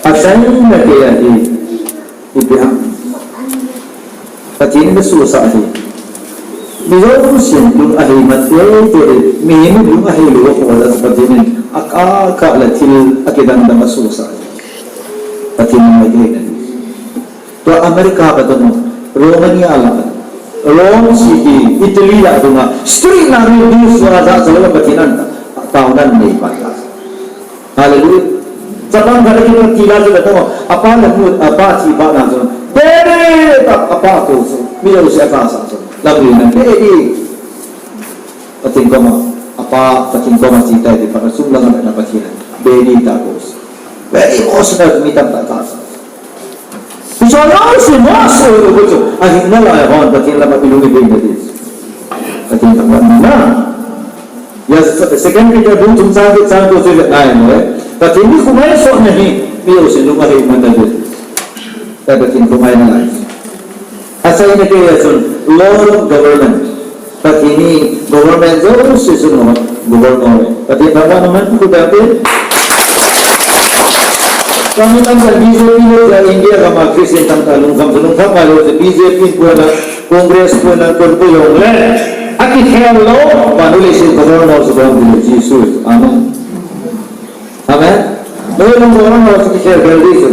Asai na ke ya hi. Ipi ham. Pathen in na suhsa hi. Mi jousen lung ahei man teitei, mihem lung ahei lou a khola chu Pathen in akah kah le thil akidang dang asosah. Pathen in mai thei. Tua America kati mo, Romania la, Rome City, Italy la dunga, street na mi ding sua ja ja lou Pathen in taona anei pan ta. Hallelujah. Chapang khat a kipatila chu kati mo, apa le mu, apa thi pa na chu. Daddy! Apa, apa kou chu. Mi jouse akasa chu. Lamri na, Daddy! Pathen koma, apa, Pathen koma che tai ti pa, sum langa na Pathen. Daddy ta kou chu. Very emotional, mi tamtah kasa. Hiche jouse, mo se lou kou chu. Ahinna lai hon, Pathen lama ilung ipe na ti. Pathen lama na. Ya, Second Peter bung thum chang get chang ko chu le ngai mo. Pathen ni khumai so na hi, mi jousen lung ahei man na ve. Ta Pathen khumai na lai. Achaina kei a chun, Lord of Government. Pathen ni government jouse chun governor. Pathen thangvah in um hen, khu beh te. Kami kan B J P le ja India gam a Christian tamtah lungkham chu lungkham ngai lou chu B J P kona Congress kona kon ko jong le. Akikhel lou, vannoi leiset governor chu kon ko Jesu. Amen. Amen. Noi lung governor chu kikhel khel di chu.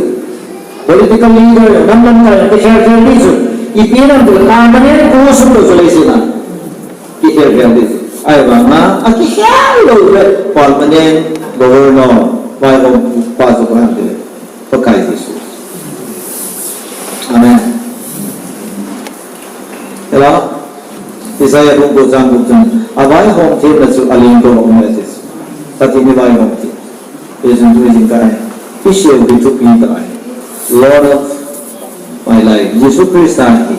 Political leader, nam nam ngai kikhel khel di chu. Ipi nam tu permanent post lou chu leiset a. Kikhel khel di chu. Ahivanga, akikhel lou le permanent governor, vaihom pa chu kon ko. Pakai Jesu. Amen. Ela, Isaiah bung ko chang gup chun, avaihom themna chu alengtou a um e ati. Pathen in vaihom them. Jesu tu jing kai. Isei u hi thupi tai. Lord of my life. Jesu Christa hi.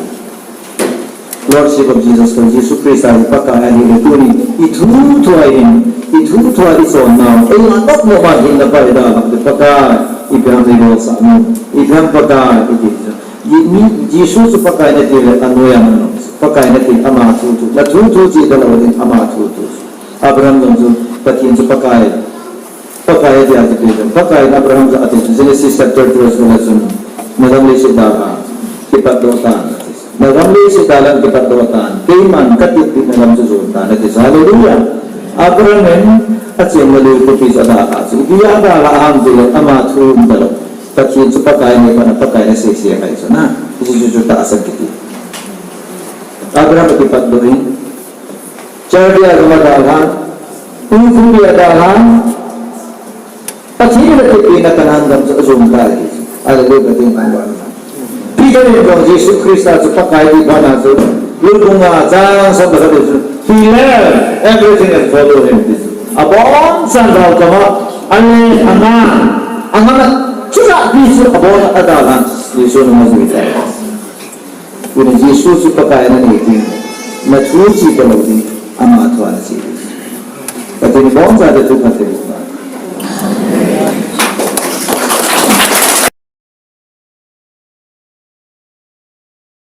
Lordship of Jesus Christ, Jesu Christa hi Pakai ahi le tuni, i thu thu a hin, i thu thu a i chon nau, ei la nok nok a hin na pai da la, Pakai, ipi ham nei bol sah nom, ipi ham Pakai, i ti. Ni, Jesu chu Pakai na ti le, anoi a man nom, Pakai na ti, ama thu thu, na thu thu chi da lo ding, ama thu thu. Abraham jong chu, Pathen chu Pakai, Pakai ati ati pi chu. Pakai in Abraham chu ati chu Genesis chapter twelve verse one chun. Na gam leiset dalha kipatdoh tan. Na gam leiset dalha kipatdoh tan. Keiman katipeh na gam chu jon tan ati chu. Hallelujah. Abraham in achemna lui khopi chu adalha chu. Ipi a dalha ham tile ama thu um talou. Pathen chu Pakai nei pan a Pakai in asei sei ahi chu na. Hichu chu tahsan kiti. Abraham kipatdoh in. Chaldea gam a dalhan, Ur khopi a dalhan, Pathen in atipeh na Canaan gam chu ajon tai. Hallelujah, Pathen thangvah in um hen. Peter in jong Jesu Christa chu Pakai ti phat na chu, Luke bung nga chang som le khat chu, he left everything and followed him. Abonchauvin gal kama, ale anga, anga na, chu la Jesu abon a dalhan, Jesu in ama jui tai. Tuni Jesu chu Pakai na nei ding, na thu chi talou ding, ama thu a na chi ding. Pathen in abonchauvin thu phatthei boh hen.